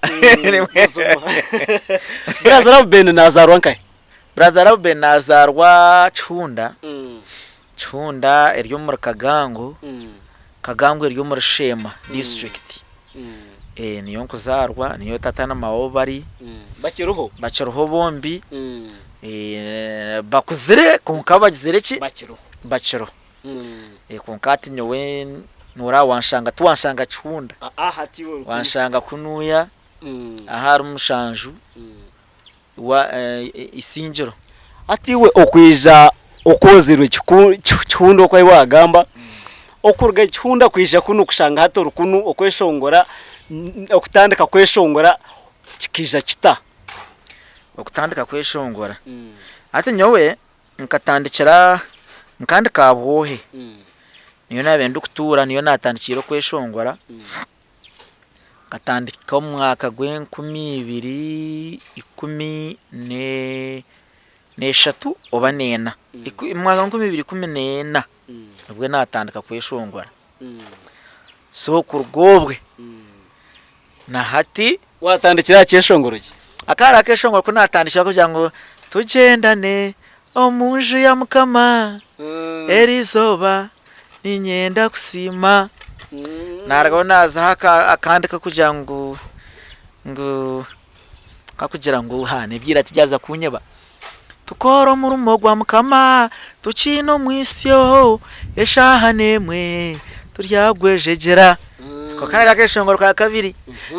Brother Reuben nazaarwa nkahi? Brother Reuben nazaarwa Kihunda, Kihunda eri omuri Kagango, Kagango eri omuri Sheema district. Niyo nkuzaarwa, niyo tata na maawe bari. Bakiriho? Bakiriho bombi. Bakuzire kwonka bagizire ki? Bakiriho. Bakiriho. Kwonka hati nyowe noreeba wanshanga tiwanshanga Kihunda, wanshanga kunuya ahari Mushanju. Isingiro. Hati iwe okwija okwozirwe kihunda oku ahi wagamba, okuruga kihunda kwija kunu kushanga hati ori kunu okweshongora, okutandika kweshongora kikaija kita? Okutandika kweshongora, hati nyowe nkatandikira nka ndi Kabwohe, niyo nabiire ndikutuura niyo natandikiire okweshongora. Nkatandika omu mwaka gw'enkumi ibiri ikumi n'eshatu oba n'ena, omu mwaka gw'enkumi ibiri ikumi n'ena nibwo naatandika kweshongora, so kuruga obwe na hati. Waatandikira aha kyeshongoro ki? Akari akeshongoro ku naatandikire kugira ngu tugyendane omu nju ya Mukama eri izooba Niinyenda kusiima. Naarugaho naazaho akandi kakugira ngu ngu kakugira ngu ha n'ebyira tibyaza kunyeba. Tukore omurimo gwa Mukama tukiine omwitsyo, eshaaha n'emwe turyagwejegyera. Ako kari akeshongoro ka kabiri.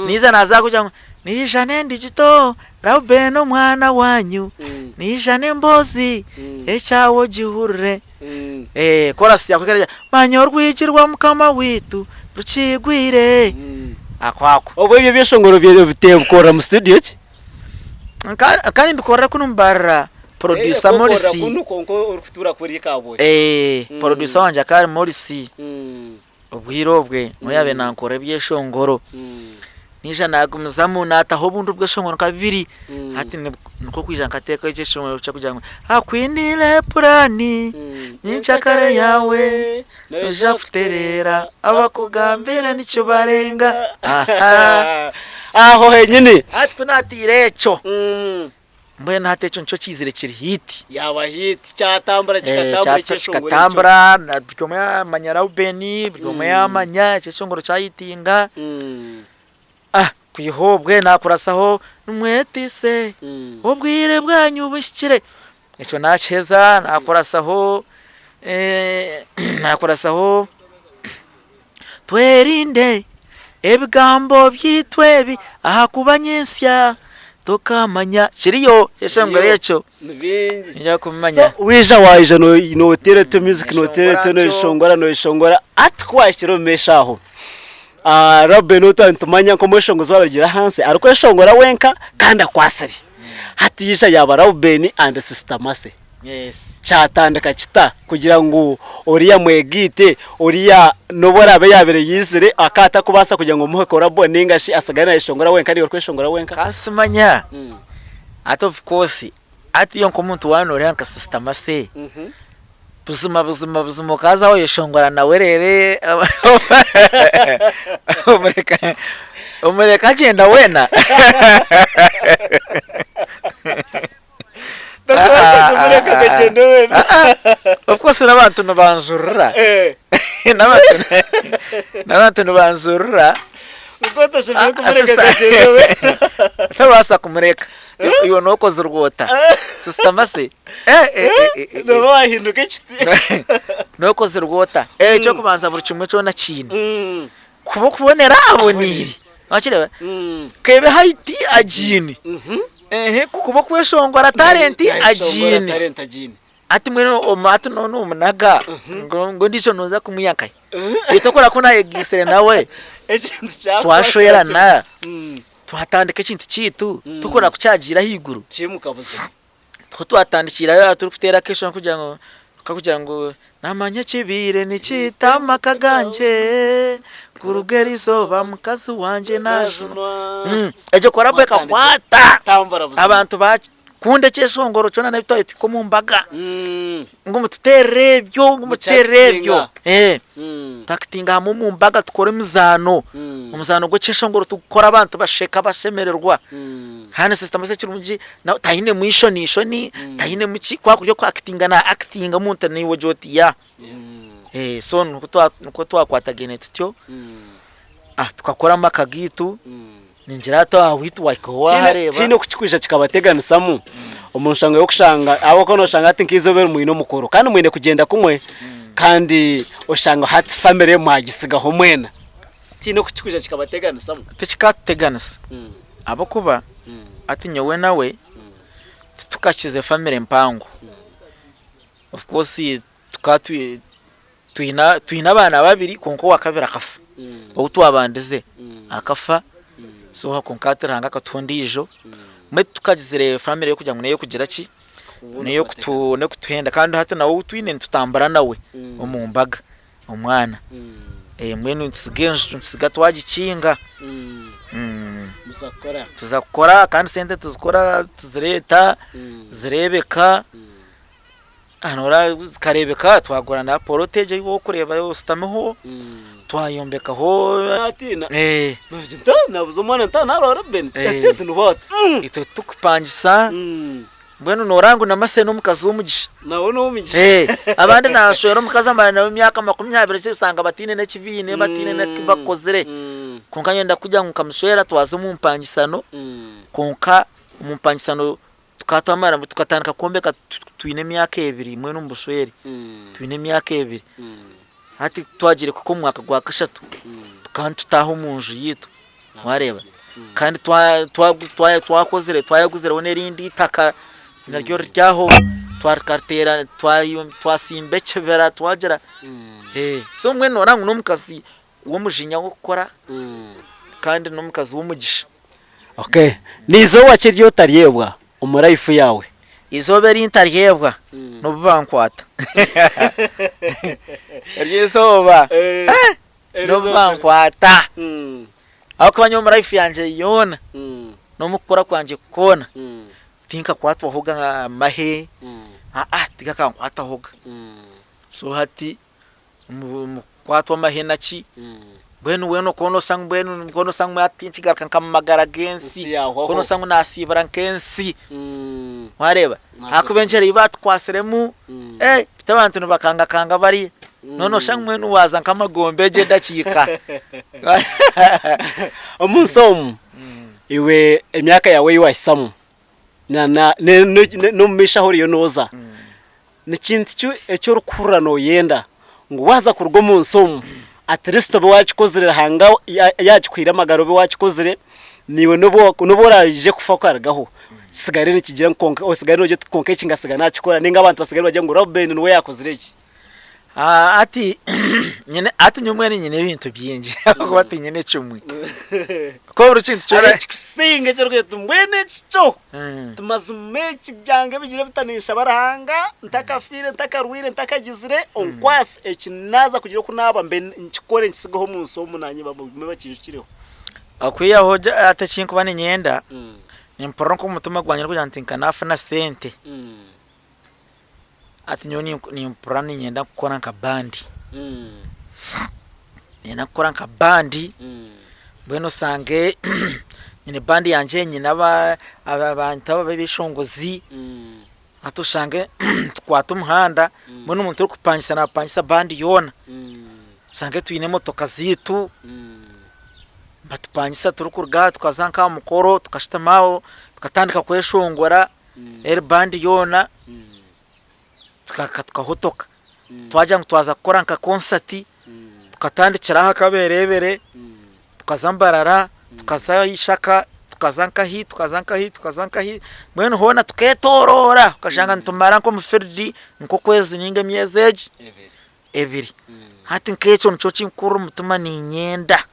Naija naaza kugira ngu naija n'endigito Reuben omwana wanyu, naija n'emboozi ekyawe ogihurire. Korasi yakwikara egira manya orwigi rwa mukama waitu rukigwire ako ako. Obwo ebyo ebyeshongoro obiteekorera mu studio ki? Nka nimbikorera kunu mbarira producer Morris. Kunu kwonka orikutuura kuri Kabwohe. Producer wangye akaba ari Morris. Obwire obwe niwe yaabaire nankorera ebyeshongoro. Naija naagumizamu naataho obundi obweshongoro nka bubiri. Hati nikwo kwija nkateekaho ekyeshongoro ky'okugira ngu akwiniire puraani nyenkyakare yaawe. Noija kutereera abakugambira nikibarenga. Aha. Aho henyini. Hati ku naatiire ekyo, mbwenu hati ekyo nikyo kiizire kiri hiiti. Yaaba hiiti kyatambura kikatambura ekyeshongoro ekyo. Kikatambura buri omwe yaamanya Raubeni, buri omwe yaamanya ekyeshongoro kyahiitinga. Ah kwiha obwe naakurasaho nimwetiise obwire bwanyu buhikire. Ekyo naakiheza naakurasaho naakurasaho twerinde ebigambo byaitu ebi ahakuba nyentsya tokaamanya kiriyo ekyeshongoro ekyo noija kumanya. Waija waija nooteera otyo music nooteera otyo nooyeshongora nooyeshongora hati ku waahikire omu maisho aho Reuben ou twaba nitumanya nk'omweshongozi owaarugiire ahansi arikweshongora wenka kandi akwatsire. Hati yaija yaaba Reuben and Sister Mercy. Kyatandika kita kugira ngu oriya mwegaite, oriya n'obu araabe yaabaire yaizire akaba atakubaasa kugira ngu omuhe collabo nainga shi asigare naayeshongora wenka naiwe orikweshongora wenka? Kansimanya hati of course hati iwe nk'omuntu waaba nooreeba nka Sister Mercy, Buzima buzima buzima okaza wayeshongora nawe reero omureka omureka agyenda weena. Tokubaasa kumureka akagyenda weena. Of course n'abantu nibanjurira n'abantu nibanjurira. Nikwo otashemereire kumureka akagyenda weena. Tobaasa kumureka iwe nokozirwe ota? Sister Mercy. Nooba waahinduka ekiti. Nookozirwe ota? Eky'okubanza buri kimwe kyona kiine. Kuba okubonera aboneire. Wakireeba? Kebe height agiine. Kuba okweshongora talent agiine. Hati mbwenu hati nomunaga ngu ondiijo nooza kumwiha nkahi? Itwe kureba ku nayegaitsire nawe twashwerana twatandika ekintu kyaitu tukureba ku kyagiire ahaiguru. Ku twatandikiire aho turikuteera akesho kugira ngu kakugira ngu namanya ekibaire nikiita amaka gangye kuruga erizooba mukazi wangye najunwa. Egyo korabo ekakwata abantu bakunda ekyeshongoro kyona n'ebi twaba nituhika omu mbaga ngu mututeerere ebyo ngu mututeerere ebyo. Twakitinga hamwe omu mbaga tukora emizaano, omuzaano gw'ekyeshongoro tugukora abantu basheka bashemererwa. Kandi sister Mercy ekirungi tainemu ishoni ishoni, tainemu ki ku arikuba ari kuakitinga na akitinga omuntu naiwe ogira oti ya. So nikwo twakwatagaine tutyo, tukakora amaka gaitu, ningira hati aha haitu wahikaho wahareeba. Tihaine oku kirikwija kikabateganisamu omu nshonga y'okushanga ahabw'okuba noshanga hati nk'eizooba eri mwine omukoro kandi mwine kugyenda kumwe kandi oshanga hati famire mwagisigaho mwena. Tihaine oku kirikwija kikabateganisamu? Tikikatuteganisa ahabw'okuba hati nyowe nawe titukakize famire mpango. Of course tukaba twine abaana babiri kwonka owakabiri akafa, ou twabandize akafa so kwonka hati Ruhanga akatuha ondiijo. Mbwenu titukagizire famire y'okugira ngu n'ey'okugira ki, n'ey'okutuhenda kandi hati nawe ou twine nitutambura nawe omu mbaga. Omwana. Mbwenu nitutsiga enju nitutsiga twagikinga. Tuza kukora kandi sente tuzikora tuzireeta zireebeka, zikareebeka twagura na poloti egyo ei orikureeba oshutamiho, twayombekaho. Itwe titukupangisa. Mbwenu nooraba ngu Namase n'omukazi w'omugisha. Nawe n'ow'omugisha. Eh, abandi naashwera omukazi amara nawe emyaka 20 ki osanga bataine n'eki baine, bataine n'eki bakozire. Kwonka nyowe ndakugira ngu nkamushwera twaza omu mpangisano, kwonka omu mpangisano tukaba twamara tukatandika kwombeka twine emyaka ebiri mbwenu omu bushwere, twine emyaka ebiri. Hati ku twagiire kuhika omu mwaka gwa kashatu, tukaba nitutaaha omu nju yaitu, wareeba. Kandi twakozire twayeguzireho n'erindi itaka naryo riri aho, twariteera twasimba ekibira twagira, so mbwenu noreeba ngu n'omukazi w'omujinya w'okukora kandi n'omukazi w'omugisha. Okay, n'eizooba ki eri otaryebwa omu life yaawe? Eizooba eri ntaryebwa n'obu bankwata. Eryo izooba n'obu bankwata. Ahabw'okuba nyowe omu life yangye yoona n'omu kukura kwangye kwona tinkakwatwahoga mahe, aa tigakankwatahoga. So hati. Omu kukwatwa amahe na ki, mbwenu weena okaba nooshusha ngu mbwenu okaba nooshusha ngu hati tinkigaruka nka mu magara g'ensi, Ensi yahwaho. okaba nooshusha ngu naasiibura nk'ensi, waareeba ahakuba engyera ei baatukwatsiremu eh beitu abantu nibakangakanga bariya, nooba nooshusha ngu mbwenu waaza nk'amagombe egyo edakiika. Omu nsi omu, iwe emyaka yaawe ei waahisamu na n'omu maisho ahu oriyo nooza, Ni kintu ki eki orikuhurira nooyenda ngu waaza kuruga omu nsi omu at least obe waakikozire Ruhanga yaakikuhaire amagara obe waakikozire, naiwe n'obu oraije kufa okarugaho kisigare nikigira ngu kwonka osigare noogira oti kwonka eki nkatsiga naakikora nainga abantu basigare nibagira ngu Reuben niwe yaakozire eki. Hati nyine hati nyowe mbwenu nyine ebintu bingi ahabw'okuba tinyine kimwe. Ko buri kintu kyona. Hariho ekikusinga eki orikugira oti mbwenu eki kyo ti mazima eki byange bigire bita ninshaba Ruhanga ntakafiire ntakarwaire ntakagizire onkwase eki naaza kugira oku naaba mbe nkikore nkitsigeho omu nsi omu naanye bagume bakinjukireho. Okwihaho hati eki nkuba niinyenda, nimpurira nk'omutima gwangye gurikugira nti nka naafuna sente. Hati nyowe nimpurira niinyenda kukora nka bandi, niinyenda kukora nka bandi mbwenu osange nyine bandi yangye nyine abantu ab'ebyeshongozi hati oshange tukwate omuhanda mbwenu omuntu orikupangisa naapangisa bandi yoona, oshange twine emotoka zaitu nibatupangisa turikuruga aha tukaza nk'aha mukoro tukashutama aho tukatandika kweshongora. Eri bandi yoona tukahotoka twagira ngu twaza kukora nka konsati tukatandikira aha Kaberebere tukaza Mbarara tukaza Ishaka tukaza nkahi tukaza nkahi tukaza nkahi mbwenu hoona tuketoroora okashanga nitumara nk'omu field nk'okwezi ninga emyezi egi ebiri. Hati nk'ekyo nikyo kinkurira omutima niinyenda,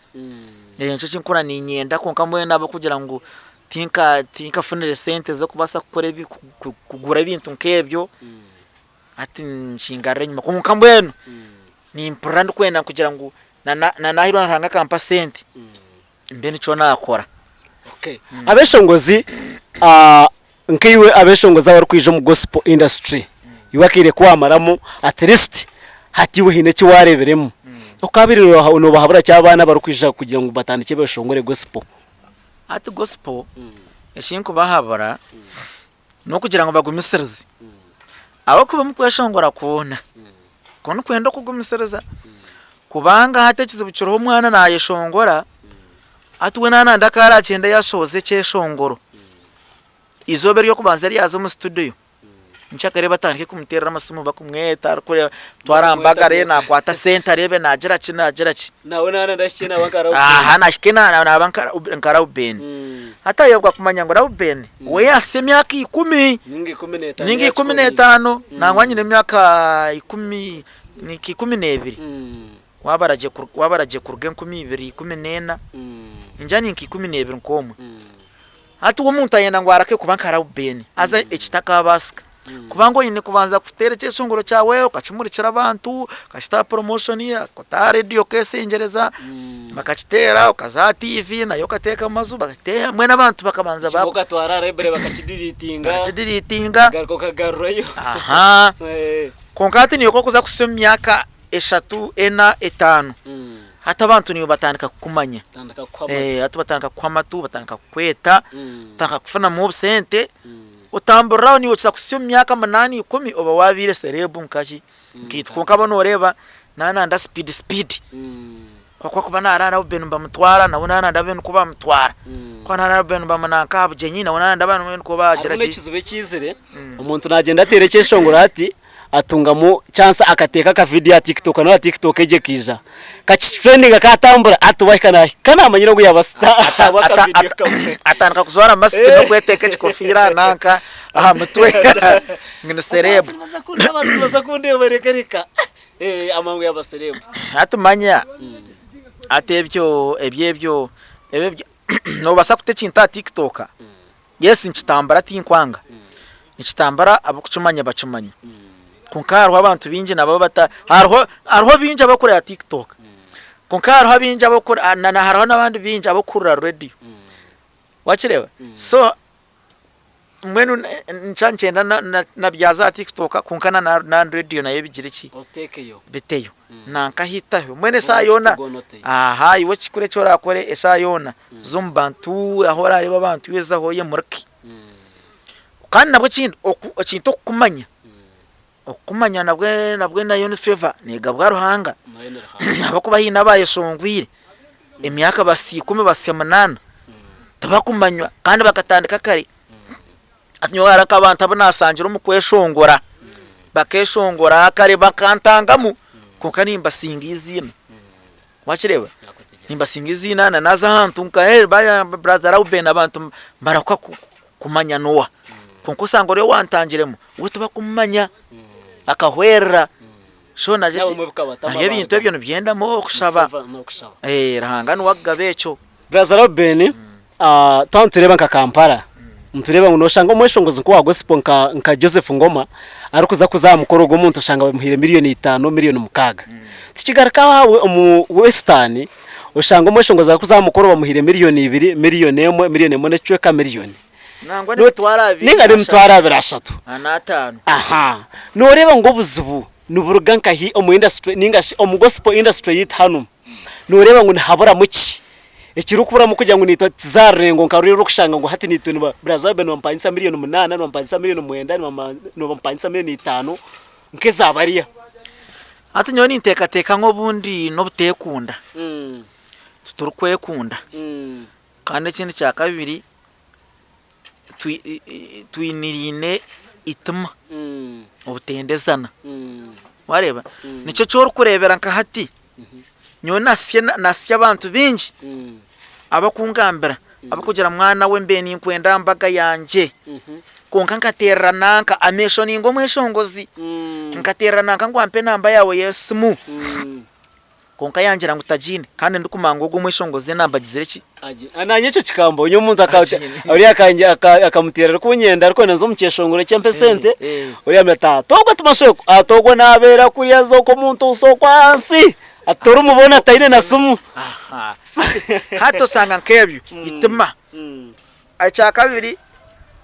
nikyo kinkurira niinyenda kwonka mbwenu ahabw'okugira ngu tinka tinkafunire sente z'okubaasa kukora ebi kugura ebintu nk'ebyo, hati nkingarira enyima kwonka mbwenu nimpurira ndikwenda kugira ngu na na naahirwa Ruhanga akampa sente mbe nikyo naakora. Abeshongozi nkaiwe abeshongozi abarikwija omu gospel industry iwe akaire ku wamaramu at least hati iwe haine eki wareebiremu okabaire nobahabura ki abaana abarikwija kugira ngu batandikye beshongore gospel? Hati gospel eki nkubahabura n'okugira ngu bagumisirize ahabw'okuba omu kweshongora kwona ku orikwenda okugumisiriza kubanga hati ekizibu kiriho omwana naayeshongora hati we naaba nayenda ku araagyende yaashohoza ekyeshongoro eizooba ery'okubanza eri yaaza omu situdiyo nkyakare batandike kumuteerera amasimu bakumweta arikureeba twara aha mbaga areebe naakwata sente areebe naagira ki naagira ki. Nawe naaba nahikye naaba nka Reuben. Aha nahike naaba nka Reuben. Hati ayebwa kumanya ngu Reuben we yaasisa emyaka ikumi Ninga 15. ninga 15 nangwa nyine emyaka ikumi nka 12 waaba oragye waaba oragye kuruga 2014 ningira ni nka 12 nk'omwe. Hati we omuntu ayenda ngu arake kuba nka Reuben haza ekitakabaasika. Kubanga oine kubanza kuteera ekyeshongoro kyawe okakimurikira abantu, okakita aha promotion, okata aha rediyo okeesengyereza, bakakiteera, okaza aha tiivi nayo okateeka omu maju bakakiteera, mbwenu abantu bakabanza Ekimwe okatwara aha library bakakidiriitinga, bakakidiriitinga. Okagaruka okagarurayo. Ahaa. Kwonka hati niiwe ku orikuza kuhitsya omu myaka eshatu, ena, etaano, hati abantu niiwe batandika kukumanya. Batandika kukuha amatu. Hati batandika kukuha amatu, batandika kukweta, otandika kufunamu obusente. Otamburira aho naiwe okira kuhitsya omu myaka munaana ikumi oba waabaire serebu nkaki nkaitwe kwonka bo nooreeba naananda sipiidi sipiidi kwonka akuba naaraara Reuben nibamutwara nawe naananda abe nikwo bamutwara kuba naaraara Reuben nibamunanka aha bugyenyi nawe naananda abe nikwo bagira Hariho ki n'ekizibu ekiizire omuntu naagyenda ateera ekyeshongoro hati atungamu chance akateeka aka video aha TikTok nawe aha TikTok egyo ekaija kakitrendinga katambura hati wahika nahika namanyire ngu yaba star ahabwa aka video kamwe. Atandika kujwara masiki n'okweteeka ekikofiira aha nanka aha mutwe ngu ni serebu. Abantu nibaza kundeeba reka reka amangu yaba serebu. Hati manya hati ebyo ebyo ebyo ebyo noobaasa kuta ekintu aha TikTok Yes nikitambura tinkwanga, nikitambura ab'okukimanya bakimanya kwonka hariho abantu baingi nabo abata hariho hariho baingi abakureba TikTok kwonka hariho abaingi abakura na na hariho n'abandi baingi abakuhurira radio wakireeba so Mbwenu nikyo nikyenda na bya za tiktok kwonka na rediyo nayo bigire ki? Otekeyo. Biteyo. Nanka ahu itaho. Mbwenu eshaaha yoona, aha iwe ekikuru eki orakore eshaaha yoona za omu bantu ahu orareeba abantu iwe zaho oyemurike. Kandi nabwo ekindi ekintu okukumanya, okukumanya nabwe nabwe nayo ni favour negabwa Ruhanga ahabw'okuba haine abayeshongwire emyaka basya ikumi basya munaana tibakumanywa kandi bakatandika kare. Hati nyowe hariho nk'abantu abu naashangire omu kweshongora, bakeshongora kare bakantangamu kwonka nimbasinga eiziina, wakireeba? Nimbasinga eiziina na naaza ahantu nka brother Reuben abantu barahuka kumanya n'oha, kwonka osanga ori owantangiremu we tibakumumanya akahwerera, so nabyo ebintu ebyo nibyendamu okushaba, Ruhanga niwe akugaba ekyo. Brother Reuben, twaba nitureeba nka Kampala, nitureeba ngu noshanga omweshongozi nk'owa gospel nka nka Joseph Ngoma arikuza kuza aha mukoro gw'omuntu oshanga bamuhaire miriyoni itaano, miriyoni mukaaga. Tukigaruka aha omu Western, oshanga omweshongozi arikuza aha mukoro bamuhaire miriyoni ibiri, miriyoni emwe, miriyoni emwe n'ekicweka, miriyoni. Nangwa n'emitwaro abiri Ninga n'emitwaro abiri ashatu. n'ataano. Aha. Nooreeba ngu obuzibu niburuga nkahi omu industry ninga shi omu gospel industry yaitu hanu? Nooreeba ngu nihaburamu ki? Ekirikuburamu kugira ngu naitwe tuze aha rurengo nka ruriya orikushanga ngu hati naitwe niba Brother Abel nibampangisa miriyoni munaana, nibampangisa miriyoni mwenda, nibampangisa miriyoni itaano nk'eza bariya. Hati nyowe ninteekateeka ngu obundi n'obuteekunda, titurikwekunda kandi ekindi kya kabiri twiniriine eitima obutendezana wareeba nikyo eki orikureebera nka hati nyowe nasya abantu baingi abakungambira abarikugira mwana we mbaire ninkwenda aha mbaga yangye kwonka nkateerera nanka amaisho ninga omweshongozi nkateerera nanka ngu ampe enamba yaawe y'esimu. Kwonka yangira ngu tagiine, kandi ndikumanya ngu ogwo omweshongozi enamba agizire ki? Naanye ekyo kikambaho, nyowe omuntu oriya akamuteera arikunyenda arikwenda nze omu kyeshongoro kye ampe esente, oriya ambwira ati ati ogwo timasweko, ati ogwo nabeera kuriya aza okwo omuntu osa okwo ahansi, ati torimubona taine na simu. Hati osanga nk'ebyo eitima. Ekyakabiri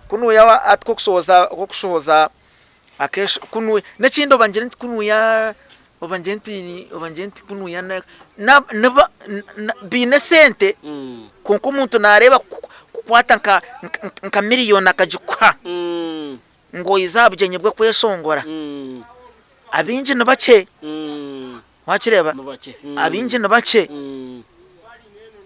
kunuya hati k'okushohoza Akeesho kunuya n'ekindi oba ngire nti kunuya oba ngire nti oba ngire nti kunuya na na niba na baine esente kwonka omuntu naareeba kukwata nka nka miriyoni akagikuha ngu oize aha bugyenyi bw'okweshongora, abaingi ni bakye. Wakireeba? Abaingi ni bakye.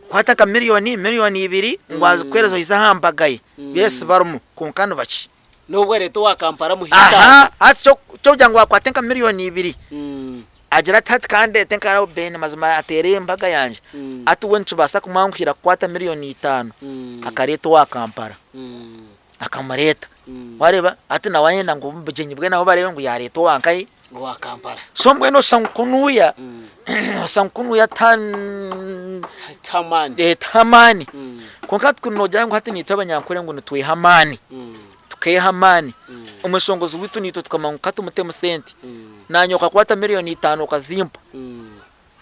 Kwata nka miriyoni, miriyoni ibiri ngu azikuheereze oize aha mbaga ye. Yes barimu kwonka ni bakye. N'obu areeta owa Kampala amuha Aha, itaano. hati kyokugira ngu akwate nka miriyoni ibiri agire ati hati ka ndeete nka Reuben mazima ateere embaga yangye, hati we nikibaasa kumwanguhira kukwata miriyoni itaano akareeta owa Kampala akamureeta. Wareeba? Hati nawe ayenda ngu omu bugyenyi bwe nabo bareebe ngu yaareeta owa nkahi? Owa Kampala. So mbwenu oshusha ngu kunuya, oshusha ngu kunuya Tiha amaani. tiha amaani. Kwonka hati kuri noogira ngu hati naitwe Abanyankore ngu nitweha amaani, tukeeha amaani, omweshongozi waitu naitwe tukamanya ngu katumutemu sente, naanye okakwata miriyoni itaano okazimpa,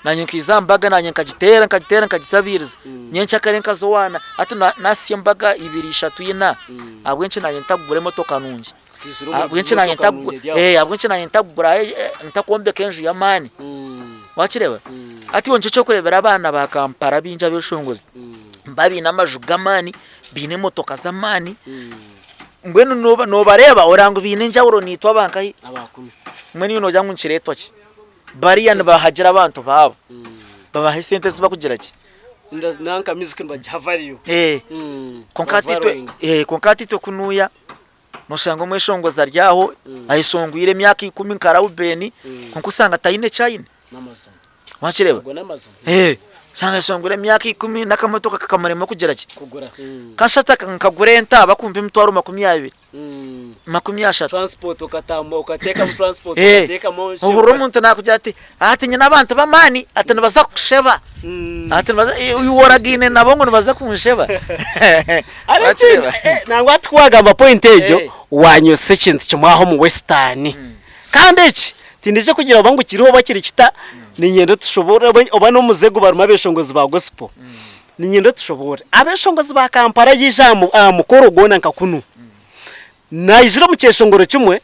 naanye nkaija aha mbaga naanye nkagiteera nkagiteera nkagisabiiriza, nyencakare nkaza owaana, hati nasya embaga ibiri, ishatu, ina, ahabw'enki naanye ntakugura emotoka nungi? Ahabw'enki naanye ahabw'enki naanye ntakugura ntakwombeka enju y'amaani? Wakireeba? Hati iwe nikyo ky'okureebera abaana ba Kampala baingi abeshongozi nibaba baine amaju g'amaani, baine emotoka z'amaani, mbwenu noobareeba oreeba ngu baine enjawulo naitwe aba nkahi? Mbwenu iwe noogira ngu nikireetwa ki? Bariya nibahagira abantu baabo, babaha esente ezi barikugira ki? Kwonka hati itwe kunuuya Noshanga omweshongozi ari aho ayeshongwire emyaka ikumi nka Reuben kwonka osanga taine eki aine. Wakireeba? Osanga ayeshongwire emyaka ikumi n'akamotoka kakamurema kugira ki? Kashatu nkagura ente aha bakumpa emitwaro 20, 30. Ohurira omuntu nakugira ati ati nyine abantu b'amaani ati nibaza kukusheba. Ati nibaza iwe oragaine nabo ngu nibaza kunsheba. Wakireeba? Nangwa hati ku wagamba point egyo wanyozesa ekintu kimwe aho omu western. Kandi eki tindije kugira oba ngu kiriho oba kiri kita, niinyenda otushoboorore oba n'omuze ogu barimu abeshongozi ba gospel. Niinyenda otushoboorore. Abeshongozi ba Kampala yaija aha mukoro gwona nka kunu. Naijira omu kyeshongoro kimwe,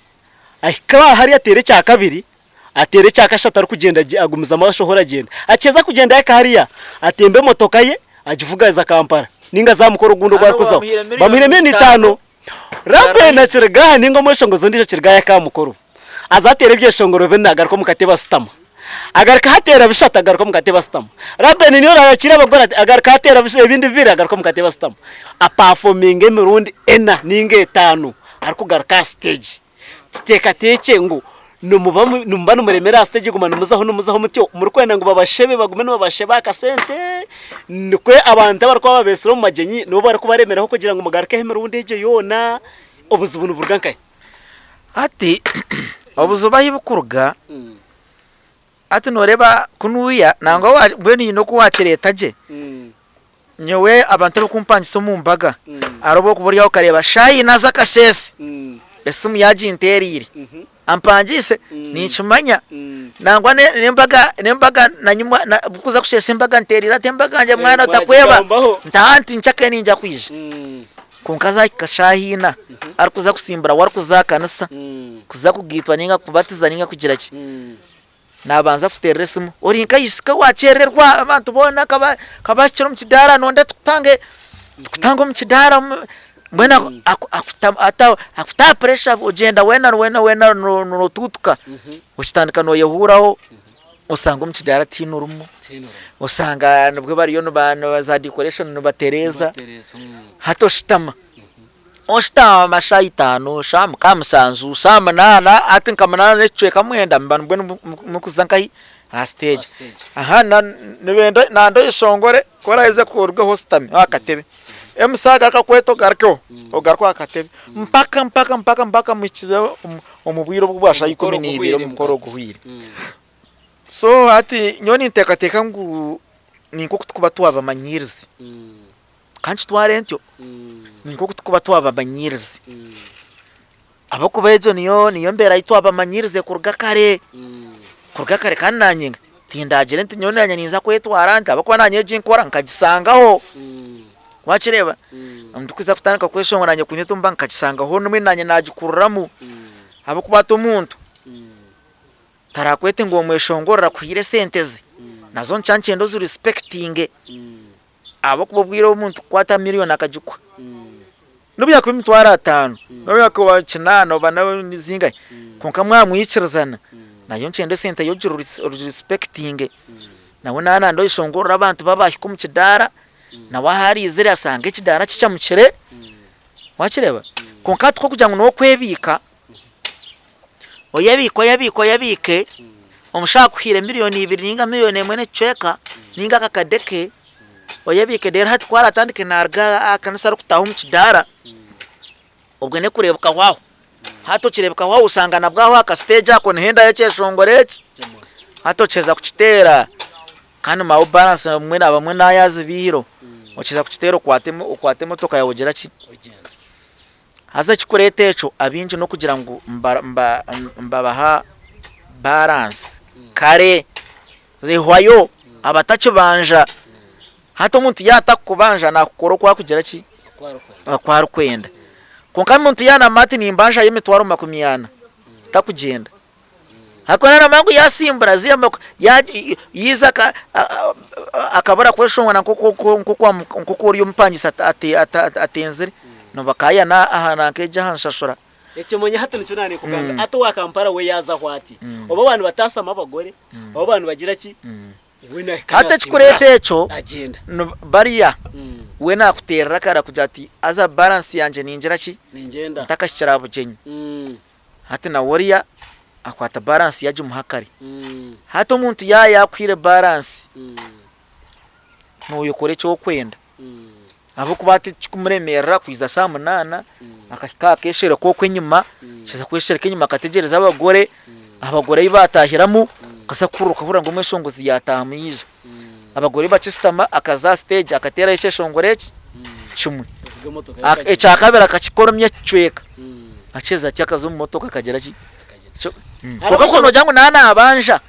ahika aha hariya ateera ekyakabiri, ateera ekyakashatu arikugyenda gye agumizamu ashohora agyenda. Akiheza kugyenda ahika hariya, atemba emotoka ye agivuga aza Kampala nainga aza aha mukoro ogundi ogu Kandi arikuzaho. bamuhaire Bamuhaire miliyoni miliyoni itaano. itaano. Rabeni akiriga aha nainga omweshongozi ondiijo akiriga aha ahika aha mukoro. Aza ateera ebyeshongoro bina agaruka omu katebe ashutama. Agaruka ateera bishatu agaruka omu katebe ashutama. Rabeni niyo oraayakiire abagore ati agaruka ateera ebindi bibiri agaruka omu katebe ashutama. Apafominga emirundi ena nainga etaano arikugaruka aha siteegi. Tuteekateekye ngu nimuba nimuba nimuremera aha siteegi kuguma nimuzaho nimuzaho mutyo murikwenda ngu babashebe bagume nibabasheba akasente, nikwo abantu abarikuba babeetsire omu magyenyi nibo barikubaremeraho kugira ngu mugarukeho emirundi egyo yoona, obuzibu niburuga nkahi? Hati obuzibu ahi bukuruga, hati noreeba kunuya nangwa mbwenu haine oku wakireeta gye, nyowe abantu abakumpangisa omu mbaga hariho obu orikuba ori aho okareeba shaaha ina z'akasheeshe esimu yaginteereire ampangiise ninkimanya nangwa n'embaga n'embaga nanyimwa kuza kusheesha embaga nteereire ati embaga yangye mwana otakweba ntaha nti nkyakare niinyija kwija. Kwonka zaahika shaaha ina arikuza kusimbura we arikuza aha kanisa kuza kugaitwa nainga kubatiza nainga kugira ki, naabanza akuteerera esimu, ori nkahi ka waakyererwa abantu boona ka baahikire omu kidaara nonda tukutange tukutange omu kidaara mbwenu akutaho puresha ogyenda weena weena weena nootuutuka okitandika nooyehuuraho osanga omu kidaara tihaine orimu. Osanga nibwo bariyo za decoration nibatereeza, hati oshutama, oshutama shaaha itaano, shaaha nka mushanju, shaaha munaana, hati nka munaana n'ekicweka mwenda muba nibwo murikuza nkahi aha siteegi. Nibenda nanda oyeshongore ku oraheze orugeho oshutame aha katebe, MC agaruke akwete ogarukeho, ogaruke aha katebe mpaka mpaka mpaka mpaka muhikize omu bwire obwa shaaha ikumi n'ibiri omukoro guhweire. So hati nyowe ninteekateeka ngu ni nk'oku turikuba twabamanyiirize, ka nkitware ntyo, ni nk'oku turikuba twabamanyiirize ahabw'okuba egyo niyo niyo mbeera ei twabamanyiirize kuruga kare, kuruga kare kandi naanye tindagire nti nyowe naanye ninza kwetwara nti ahabw'okuba naanye egi nkora nkagisangaho, wakireeba? Ndikuza kutandika kweshongora naanye kunyeta nkagisangaho mbwenu naanye nagikuriramu ahabw'okuba hati omuntu. Tarakwete ngu omweshongorere akuhaire esente ze, nazo nikyo nikyenda ozi respectinge ahabw'okuba obwire omuntu kukwata million akagikuha nobu yakuba emitwaro atano, nobu yakuba kinaana oba zingahi kwonka mwamwikirizana nayo nikyenda esente yo ogi respectinge nawe naaba nayenda oyeshongorere abantu baaba bahika omu kidaara nawe ahu ariizire asange ekidaara kikyamukire wakireeba? Kwonka hati ku orikugira ngu nokwebiika. Oyebiike oyebiike oyebiike, omushaho akuhaire miriyoni ibiri nainga miriyoni emwe n'ekicweka nainga akakade ke, oyebiike reero hati ku araatandike naaruga aha kanisa arikutaaha omu kidaara, obwo n'ekureebekaho aho. Hati okireebekaho aho oshanga nabwo aho aha kasiteegi ako nihendayo ekyeshongoro eki, hati okiheza kukiteera kandi maawe baransi abamwe naayazibiihire, okiheza kukiteera okwate emotoka yaawe ogire ki? Haza ekirikureeta ekyo abaingi n'okugira ngu nibabaha baransi kare ehwayo abatakibanja. Hati omuntu yaaba atarikukubanja naakukora oku arikugira ki? Oku arikwenda. Kwonka omuntu yaaba naamanya ati nimbanjayo emitwaro makumi ana, takugyenda. Ahabw'okuba naaba naamanya ngu yaasimbura yaiza akabura kweshongora nk'oku ori omupangisa atenzire, nibakaayana aha nanka egyo aha nshashura. Ekyo manya hati nikyo naaba ninkugambira hati owa Kampala we yaazaho ati, oba abantu bataasama abagore, oba abantu bagira ki, we naahika Hati naasimbura ekirikureeta ekyo, agyenda. bariya we naakuteerera kare akugira ati haza baransi yangye ningira ki, Ningyenda. ntakahikire aha bugyenyi. Hati nawe oriya akwata baransi ye agimuha kare. Hati omuntu yaaba yaakuhaire baransi, nooyekora eki orikwenda. Ahabw'okuba hati tikikumuremeerera kwija shaaha munaana akahika akeeshereka okwo enyima, akiza kweshereka enyima akategyereza abagore, abagore ahu baatahiramu akaza kuhurira okahurira ngu omweshongozi yaataahamu yaija. Abagore bakisitama akaza aha siteegi akateeraho ekyeshongoro eki kimwe. Ekyakabiri akakikora omu ekicweka. Akiheza atyo akaza omu motoka akagira ki? Kwonka ku noogira ngu naaba naabanja,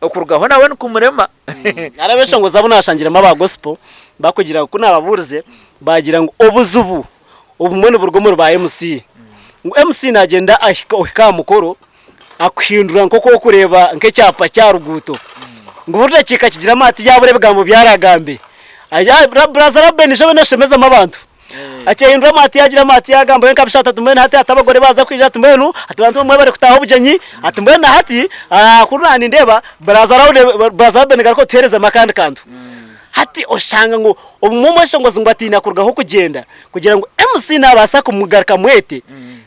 okurugaho nawe nikumurema. Hariho abeshongozi abu naashangiremu aba gospel bakugira ngu ku naababuurize baagira ngu obuzibu obumwe niburuga omuri ba MC. Ngu MC nagyenda ahika ohika aha mukoro akuhindura nk'oku orikureeba nk'ekyapa ky'aha ruguuto. Ngu buri dakiika kigiramu ati yaabura ebigambo bi araagambe. Brother Reuben ishe obe nooshemezamu abantu. Akyehinduramu ati yaagiramu ati yaagamba we nka bishatu ati mbwenu hati hati abagore baaza kwija ati mbwenu ati bantu bamwe bari kutaaha obugyenyi ati mbwenu na hati kuri naaba nindeeba Brother Reuben garuka otuheerezemu akandi kantu. Hati oshanga ngu obumwe omweshongozi ngu atiina kurugaho kugyenda kugira ngu MC nabaasa kumugaruka amwete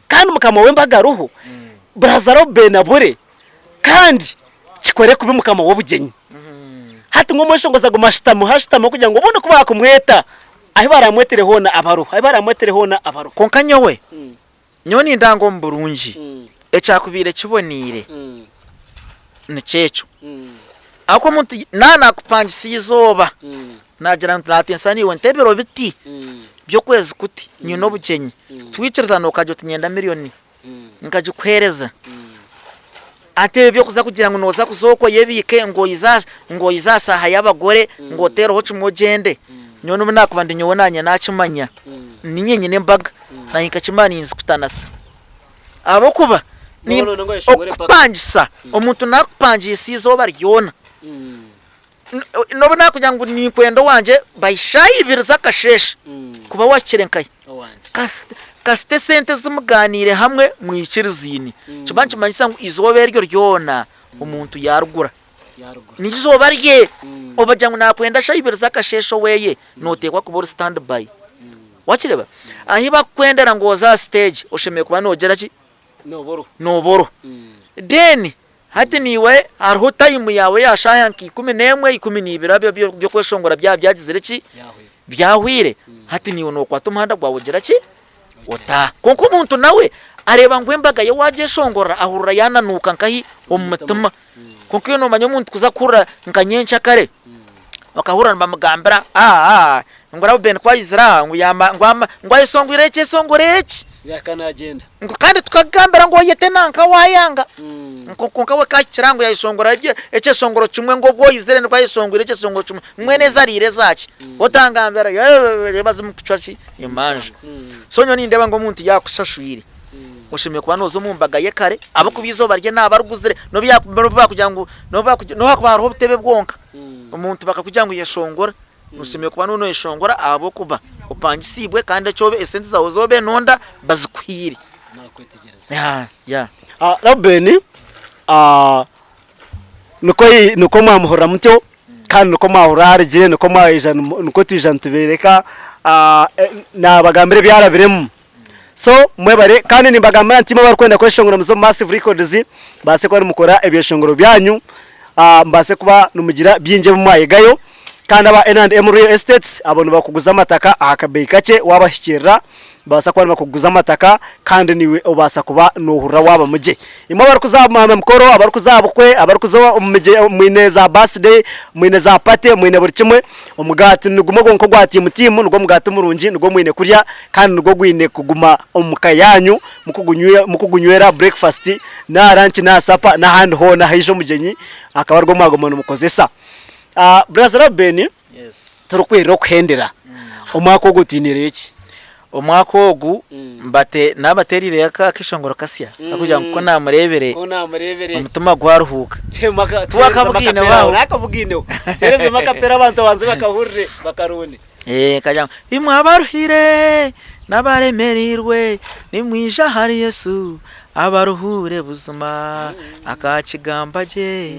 kandi mukama w'embaga ariho, Brother Reuben abure kandi kikore kubi mukama w'obugyenyi. Hati ngu omweshongozi agume ashutamiho ashutamiho kugira ngu obundi ku baakumweta ahu baraamwetere hoona abe ariho, ahu baraamwetere hoona abe ariho. Kwonka nyowe, nyowe nindanga omu burungi, ekyakubaire kiboneire nikyo ekyo. Ahabw'okuba omuntu naaba naakupangisa eizooba, naagira ngu naatensa naiwe nti ebiro biti by'okwezi kuti nyine obugyenyi, twikirizana okagira oti niinyenda miriyoni nkagikuheereza. Hati ebi eby'okuza kugira ngu nooza kuza okwo oyebiike ngu oize aha ngu oize aha saaha y'abagore ngu oteereho kimwe ogyende, nyowe n'obu naakuba ndi nyowe naanye naakimanya, niinye nyine embaga naanye nkakimanya ninzikutanasa. Ahabw'okuba okupangisa, omuntu naakupangiisa eizooba ryona, n'obu naakugira ngu ninkwenda owangye by shaaha ibiri z'akasheeshe kuba waahikire nkahi? Kasita esente ezi mugaaniire hamwe mwikirizaine, nikiba nikimanyisa ngu eizooba eryo ryona omuntu yaarigura. N'eizooba rye, obagira ngu naakwenda shaaha ibiri z'akasheeshe oweye, nooteekwa kuba ori stand by. Wakireeba? Ahi bakukwendera ngu oze aha siteegi, oshemereire kuba noogira ki? Nooba oriho. Then hati naiwe hariho tayimu yaawe ya shaaha nka 11, 12 abyo by'okweshongora byaba byagizire ki? Byahweire. Hati naiwe nookwata omuhanda gwawe ogira ki? Otaaha. Kwonka omuntu nawe areeba ngu embaga ye waagyeshongorera ahurira yaananuuka nkahi? Omu mutima. Kwonka iwe noomanya omuntu kuza kuhurira nka nyencakare, okahurira nibamugambira aa ngu Reuben ku aizire aha ngu yaama ngu ama ngu ayeshongwire ekyeshongoro eki. Yaka naagyenda. Ngu kandi tukakugambira ngu oyete nanka waayanga. Ngu kwonka we kahikire aha ngu yayeshongora ebye ekyeshongoro kimwe ngu obu oizire nibwo ayeshongwire ekyeshongoro kimwe. Mbwenu ezi ariire ezaki? Otangambira bazimukucwa ki? Emanja. So nyowe nindeeba ngu omuntu yaakushashwire. Oshemereire kuba nooza omu mbaga ye kare ahabw'okuba eizooba rye naaba ariguzire n'obu yaaku n'obu baakugira ngu n'obu baakugira n'obu haakuba hariho obutebe bwonka, omuntu bakakugira ngu yeshongora, oshemereire kuba nooyeshongora ahabw'okuba opangisiibwe kandi eki obe esente zaawe ezi obe nonda bazikuhaire. Ya ya. Reuben, nikwo nikwo mwamuhurira mutyo kandi nikwo mwahurira aharugire nikwo mwaija nikwo twija nitubeereka naabagambira ebyarabiremu. So mwebare kandi nimbagambira nti imwe abarikwenda kweshongora muze omu Massive Records mubaase kuba nimukora ebyeshongoro byanyu mubaase kuba nimugira bingi ebi mwayegayo kandi aba N&M Real Estates abo nibakuguza amataka aha kabeeyi kakye waabahikirira nibabaasa kuba nibakuguza amataka kandi naiwe obaasa kuba noohurira waaba mugye. Imwe abarikuza aha mikoro, abarikuza aha bukwe, abarikuza omu migye mwine za birthday, mwine za party, mwine buri kimwe, Omugaati nigumwe gwonka ogwa tiimu tiimu nigwo mugaati murungi nigwo mwine kurya kandi nigwo gwine kuguma omu ka yaanyu mukugunywera breakfast n'aha lunch n'aha supper n'ahandi hoona ahaija omugyenyi akaba arigwo mwaguma nimukozesa. Brother Reuben turikwirira okuhendera omwaka ogu otwinereyo ki? Omwaka ogu mbate nabateeriireyo akeshongoro kasya kakugira ngu ku naamureebire omutima gwaruhuuka. Tiwakabugiineho aho? Naakabugiineho. Teerezemu akapera abantu babanze bakahurire bakaronde. Nkagira ngu imwe abaruhire n'abaremereirwe nimwije ahari Yesu abaruhuure buzima akakigamba gye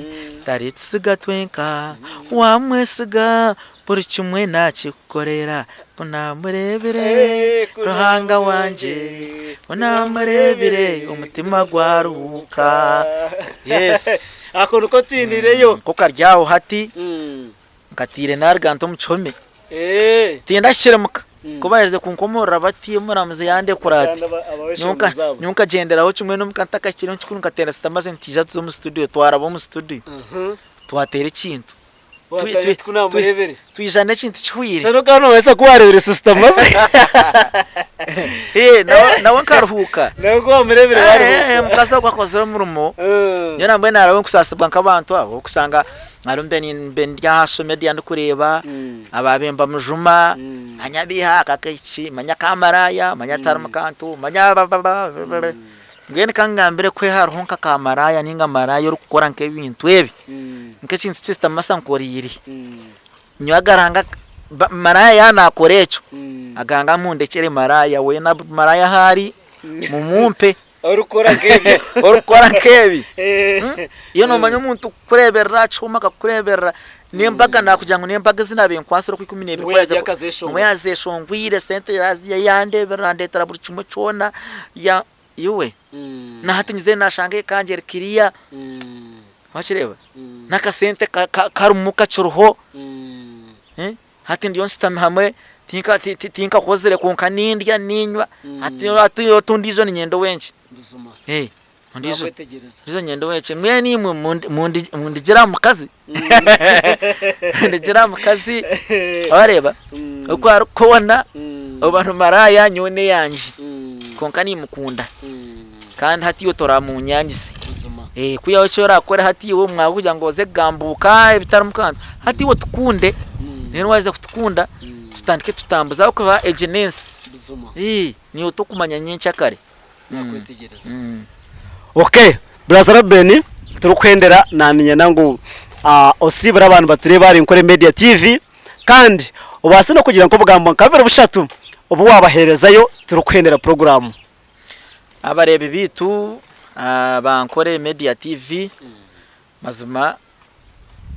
taritutsiga twenka wamwesiga Buri kimwe naakikukorera. Ku naamureebire, Ruhanga wangye, Ku naamureebire, omutima gwaruhuuka. Yes. Ako niko twinireyo. Nko kari aho hati, nkatiire naaruga nta omu kihome. Tindahikire muka. Ku baaherize kunkomorora bati, omuramuzi yandekura ati, nyowe nkagyenderaho kimwe n'omuka ntakahikireyo kikuru nkateera sitamaze nti ija tuze omu studio, twaraba omu studio, twateera ekintu. Watandika kunamurebere. Twija n'ekintu kihwire. Shana okaba nobaasa kuba warebire sister Mercy. Eh, nawe nawe nkaruhuuka. Nawe ku wamurebire Eh, waruhuuka. omukazi ogwo akozire omurimo. Nyowe nambwenu hariho nkusaasibwa nk'abantu abo okushanga hariho mbe ni- mbe ndi aha social media ndikureeba ababe mbamujuma manya biiha aka keki manya ka maraya manya tarimu kantu manya ba- ba- ba- ba- ba- mbwenu kangambire ku hariho nka ka maraya ninga maraya orikukora nk'ebintu ebi nk'ekintu kisitamasa nkoriire nyowe agaranga maraya yaaba naakora ekyo aganga mundekyere maraya weena maraya ahu ari mumumpe. Orikukora nk'ebyo. Orikukora nk'ebi. Iwe noomanya omuntu kukureeberera aha kihoma akakureeberera n'embaga naakugira ngu n'embaga ezi naabaire nkwatsire okwa 12 Niwe yagiye akazeshongora. niwe yaazeshongwire sente yandeeberera andeetera buri kimwe kyona iwe Na hati nyizire nashanga eka yangye eri clear, wakireeba? N'akasente karimu kakiriho, hati ndiyo nshutami hamwe tinkakozire kwonka nindya ninywa, hati ondiijo niinyenda owenki? Ondiijo niinyenda owenki? Mbwenu imwe mundigire aha mukazi, mundigire aha mukazi, wareeba? Oku arikukubona oba ni maraaya nyowe n'eyangye kwonka nimukunda. Kandi hati iwe toramunyangise. Kwihaho eki orakore hati iwe omu mwanya gw'okugira ngu oze kugambuuka ebitarimu kantu, hati iwe otukunde, reero waaheza kutukunda tutandike tutambuze ahabw'okuba egi n'ensi. Niiwe tokumanya nyenkyakare. Okay, Brother Reuben turikuhendera naniinyenda ngu osiibure abantu batureebe ahari Nkore Media TV kandi obaase n'okugira nk'obugambo nka bubiri bushatu obu waabaheerezayo turikuhendera puroguraamu. Abareebi baitu aba Nkore Media TV mazima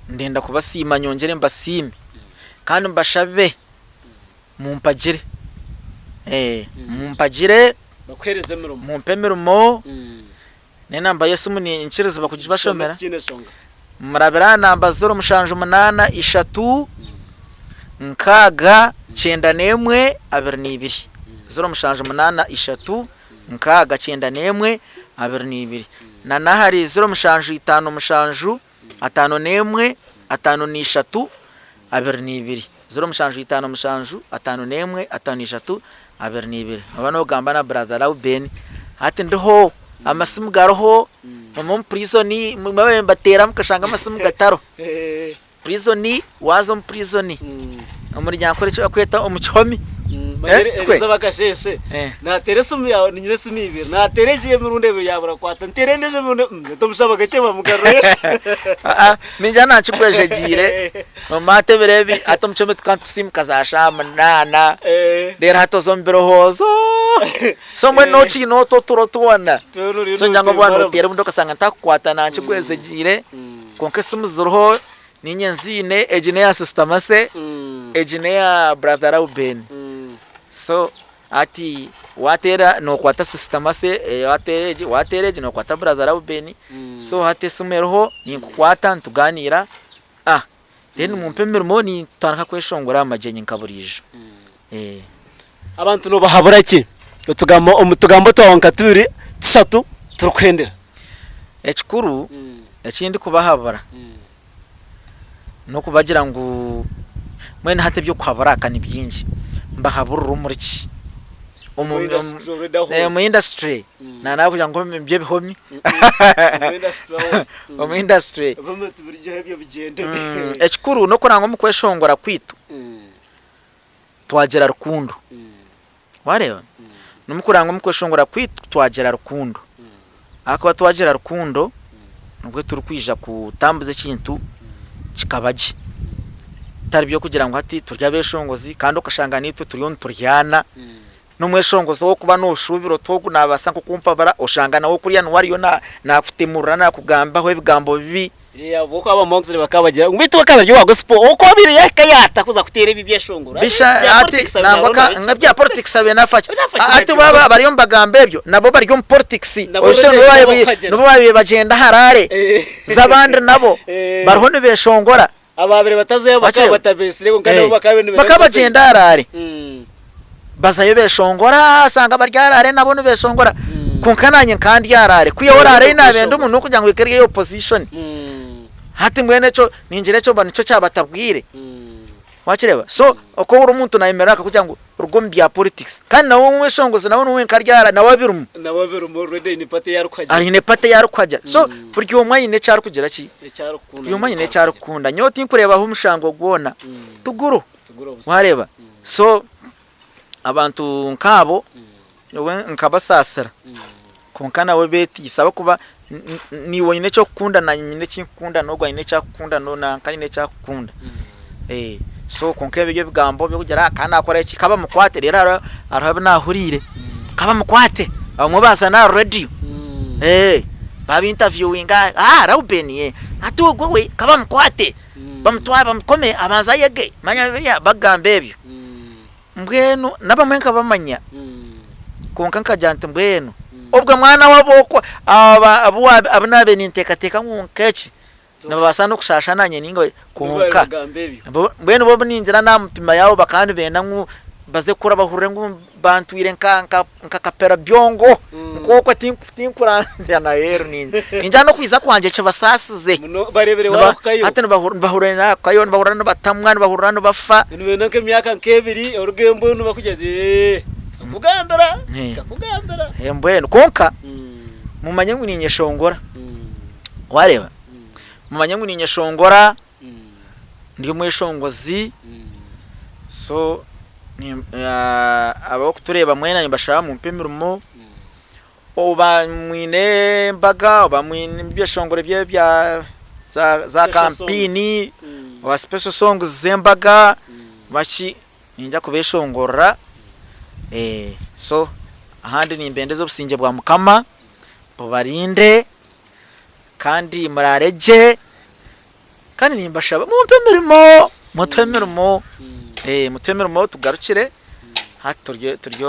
ndenda kubasiima nyongyere mbasiime kandi mbashabe mumpagire mumpagire Bakuheereze emirimo. mumpe emirimo n'enamba y'esimu ninkiriziibwa kugibashomera. Murabire aha namba 078 3 6 91 22. 078 3 6 91 22. Na n'ahari 07 57 51 53 22. 07 57 51 53 22. Nooba noogamba na Brother Reuben. Hati ndiho, amasimu gariho, omu prison babaire nibateera mukashanga amasimu gatariho. Prison, waaza omu prison, omu Runyankore eki barikweta omu kihome. Manyire erizooba akasheeshe naateera esimu yaawe, niinyine esimu ibiri, naateera egi emirundi ebiri yaabura kukwata, nteera endiijo emirundi ebiri, tomushaba kakye bamugarurayo. Ningira naakigwejegyeire. Hati ebiro ebi hati omu kihome tukaba nitusiimuka za shaaha munaana reero hati oza omu birowoozo so mbwenu nokiine otwo oturo twona so ningira ngu waaba noteera obundi okashanga ntakukwata nankigwezegyeire kwonka esimu ziriho niinye nziine egi neya sister Mercy egi neya brother Reuben so hati wateera nokwata sister Mercy wateera egi wateera egi nokwata brother Reuben so hati esimu eriho ninkukwata nituganiira. Ah, then mumpe emirimo nitutandika kweshongora aha magyenyi nka buriijo. Eh. Abantu nobahabura ki? Otugambo omu tugambo twawe nka tubiri tushatu turikuhendera. Ekikuru eki ndikubahabura n'okubagira ngu mbwenu hati eby'okuhabura ka ni bingi, mbahaburire omuri ki? Omu industry already aho ori. Omu industry nanakugira ngu omu by'ebihumi. Omu industry. Ekikuru n'okureba ngu omu kweshongora kwaitu twagira rukundo. Wareeba? N'omu kureba ngu omu kweshongora kwaitu twagira rukundo. Ahakuba twagira rukundo nibwo turikwija kutambuza ekintu kikaba gye. Bitari by'okugira ngu hati turi abeshongozi kandi okashanga naitwe turiyo nituryana. N'omweshongozi ou orikuba nooshuubira oti ogu naabaasa nk'okumpabura oshanga nawe kuriya niwe ariyo naakutemurura naakugambaho ebigambo bibi. Ahabw'okuba abamwe bakaba bagira ngu beitu akaba ari owa gospel oku abaire yahika yaata kuza kuteera ebi ebyeshongoro. Bisha hati nangwa ka nka bya politics abaire nafa ki? Hati baaba bariyo nibagamba ebyo nabo bari omu politics oshushe nibo baabaire bagyenda Harare z'abandi nabo bariho nibeshongora. Abaabaire batazayo bakaba batabeetsire kwonka nabo bakaba nibenda Bakaba bagyenda Harare bazayo beshongora oshanga bari Harare nabo nibeshongora kwonka nanye nkaba ndi Harare kwihaho Harare ei naabaire ndimu n'okugira ngu ekaba eri eya opposition. Hati mbwenu ekyo ningira ekyo nikyo kyabatabwire. Wakireeba? So oku buri omuntu nayemerera akakugira ngu ruga omu bya politics kandi nawe omweshongozi nawe niwe wenka aryara nawe abirimu. Nawe abirimu already aine party ei arikuhagira. Aine party ei arikuhagira. So buri omwe aine eki arikugira ki? Eki arikukunda. Buri omwe aine eki arikukunda. Nyowe tinkureebaho omushango gwona. Tuguru. Wareeba? So abantu nkaabo nyowe nkabasaasira kwonka nabo beetiisa ahabw'okuba naiwe oine eki orikukunda naanye nyine eki ndikukunda n'ogwo aine eki arikukunda nanka aine eki arikukunda. So kwonka ebyo ebigambo by'okugira ka naakora eki ka bamukwate reero hariho abu naahuriire ka bamukwate abamwe baaza n'aha rediyo baaba intaviewinga Reuben hati ogwo we ka bamukwate bamutware bamukome abanze ayege manya bagamba ebyo. Mbwenu n'abamwe nkabamanya, kwonka nkagira nti mbwenu obwe mwana w'ab'okwo aba abu abu naabaire ninteekateeka ngu nk'eki nibabaasa n'okushaasha naanye nainga kwonka mbwenu bo obu ningira n'aha mitima yaabo bakaba nibenda ngu baze kukura bahurire ngu bantwire nka nka nka kapera byongo nk'okwo tinkuranzya n'aheeru ningira n'okwija kwangye kibasaasize. Bareebire waaruhukayo. Hati nibahurira naaruhukayo, nibahurira nibatamwa, nibahurira nibafa. Nibenda nk'emyaka nk'ebiri oruge mbwenu bakugira ati eeh tukakugambira, tukakugambira. Mbwenu kwonka mumanye ngu niinyeshongora, waareeba mumanye ngu niinyeshongora, ndi omweshongozi, so abarikutureeba mwena nimbashaba mumpe emirimo. Oba mwine embaga, oba mwine ebyeshongoro ebya za kampeyini, oba special songs z'embaga oba ki, niinyija kubeshongorera so ahandi nimbendeza obusingye bwa Mukama bubarinde kandi muraare gye kandi nimbashaba mumpe emirimo, mutuhe emirimo, mutuhe emirimo tugarukire hati turi turi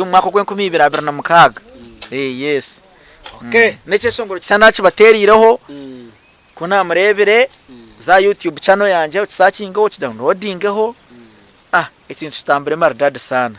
omu mwaka ogw'enkumi ibiri 26 yes. N'ekyeshongoro kisya nakibatereireho ku namureebire za YouTube channel yangye okisakingeho okidawunilodingeho ekintu kitambure maridadi sana.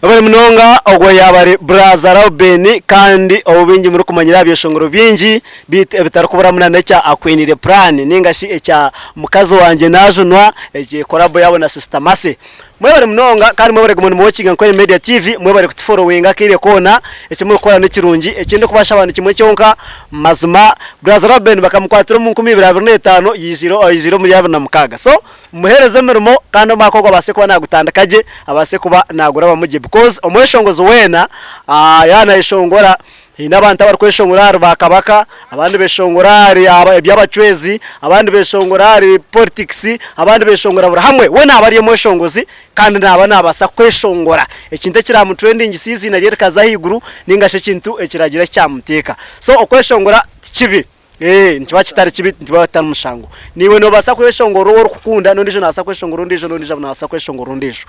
Mwebare munonga ogwo yaaba ari Brother Reuben kandi ou baingi murikumanyira aha byeshongoro bingi beitu ebitarikuburamu na n'ekya Akwiniire Plan ninga shi ekya Mukazi Wangye Najunwa egi collabo yaabo na Sister Mercy. Mwebare munonga kandi mwebare kuguma nimuwatchinga Nkore Media TV, mwebare kutuforowinga akaire koona, eki murikukora nikirungi. Eki ndikubashaba ni kimwe kyonka mazima Brother Reuben bakamukwatira omu 2025 yaizire aizire omuri 26 so Mumuheereze emirimo kandi omwaka ogu abaase kuba naagutandika gye, abaase kuba naagurabamu gye because omweshongozi weena yaaba naayeshongora haine abantu abarikweshongora ahari ba kabaka, abandi beeshongora ahari eby'abacwezi, abandi beeshongora ahari politics, abandi beeshongora buri hamwe. We naaba ari omweshongozi kandi naaba naabaasa kweshongora ekintu ekiraamutrendingise eiziina rye rikaza ahaiguru nainga shi ekintu ekiraagira eki kyamuteeka. So okweshongora ti kibi. Ee, nikiba kitari kibi, nikiba kitari mushango. Naiwe noobaasa kweshongora ou orikukunda, n'ondiijo naabaasa kweshongora ondiijo, n'ondiijo naabaasa kweshongora ondiijo.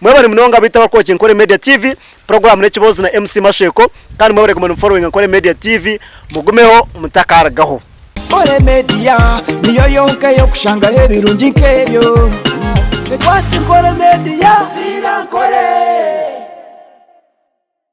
Mwebare munonga beitu abarikwookya Nkore Media TV, puroguraamu n'ekiboozi na MC Mashweko, kandi mwebare kuguma nimuforowinga Nkore Media TV, mugumeho mutakarugaho. Nkore Media niyo yonka ey'okushangaho ebirungi nk'ebyo. Twaki Nkore Media, Nkore.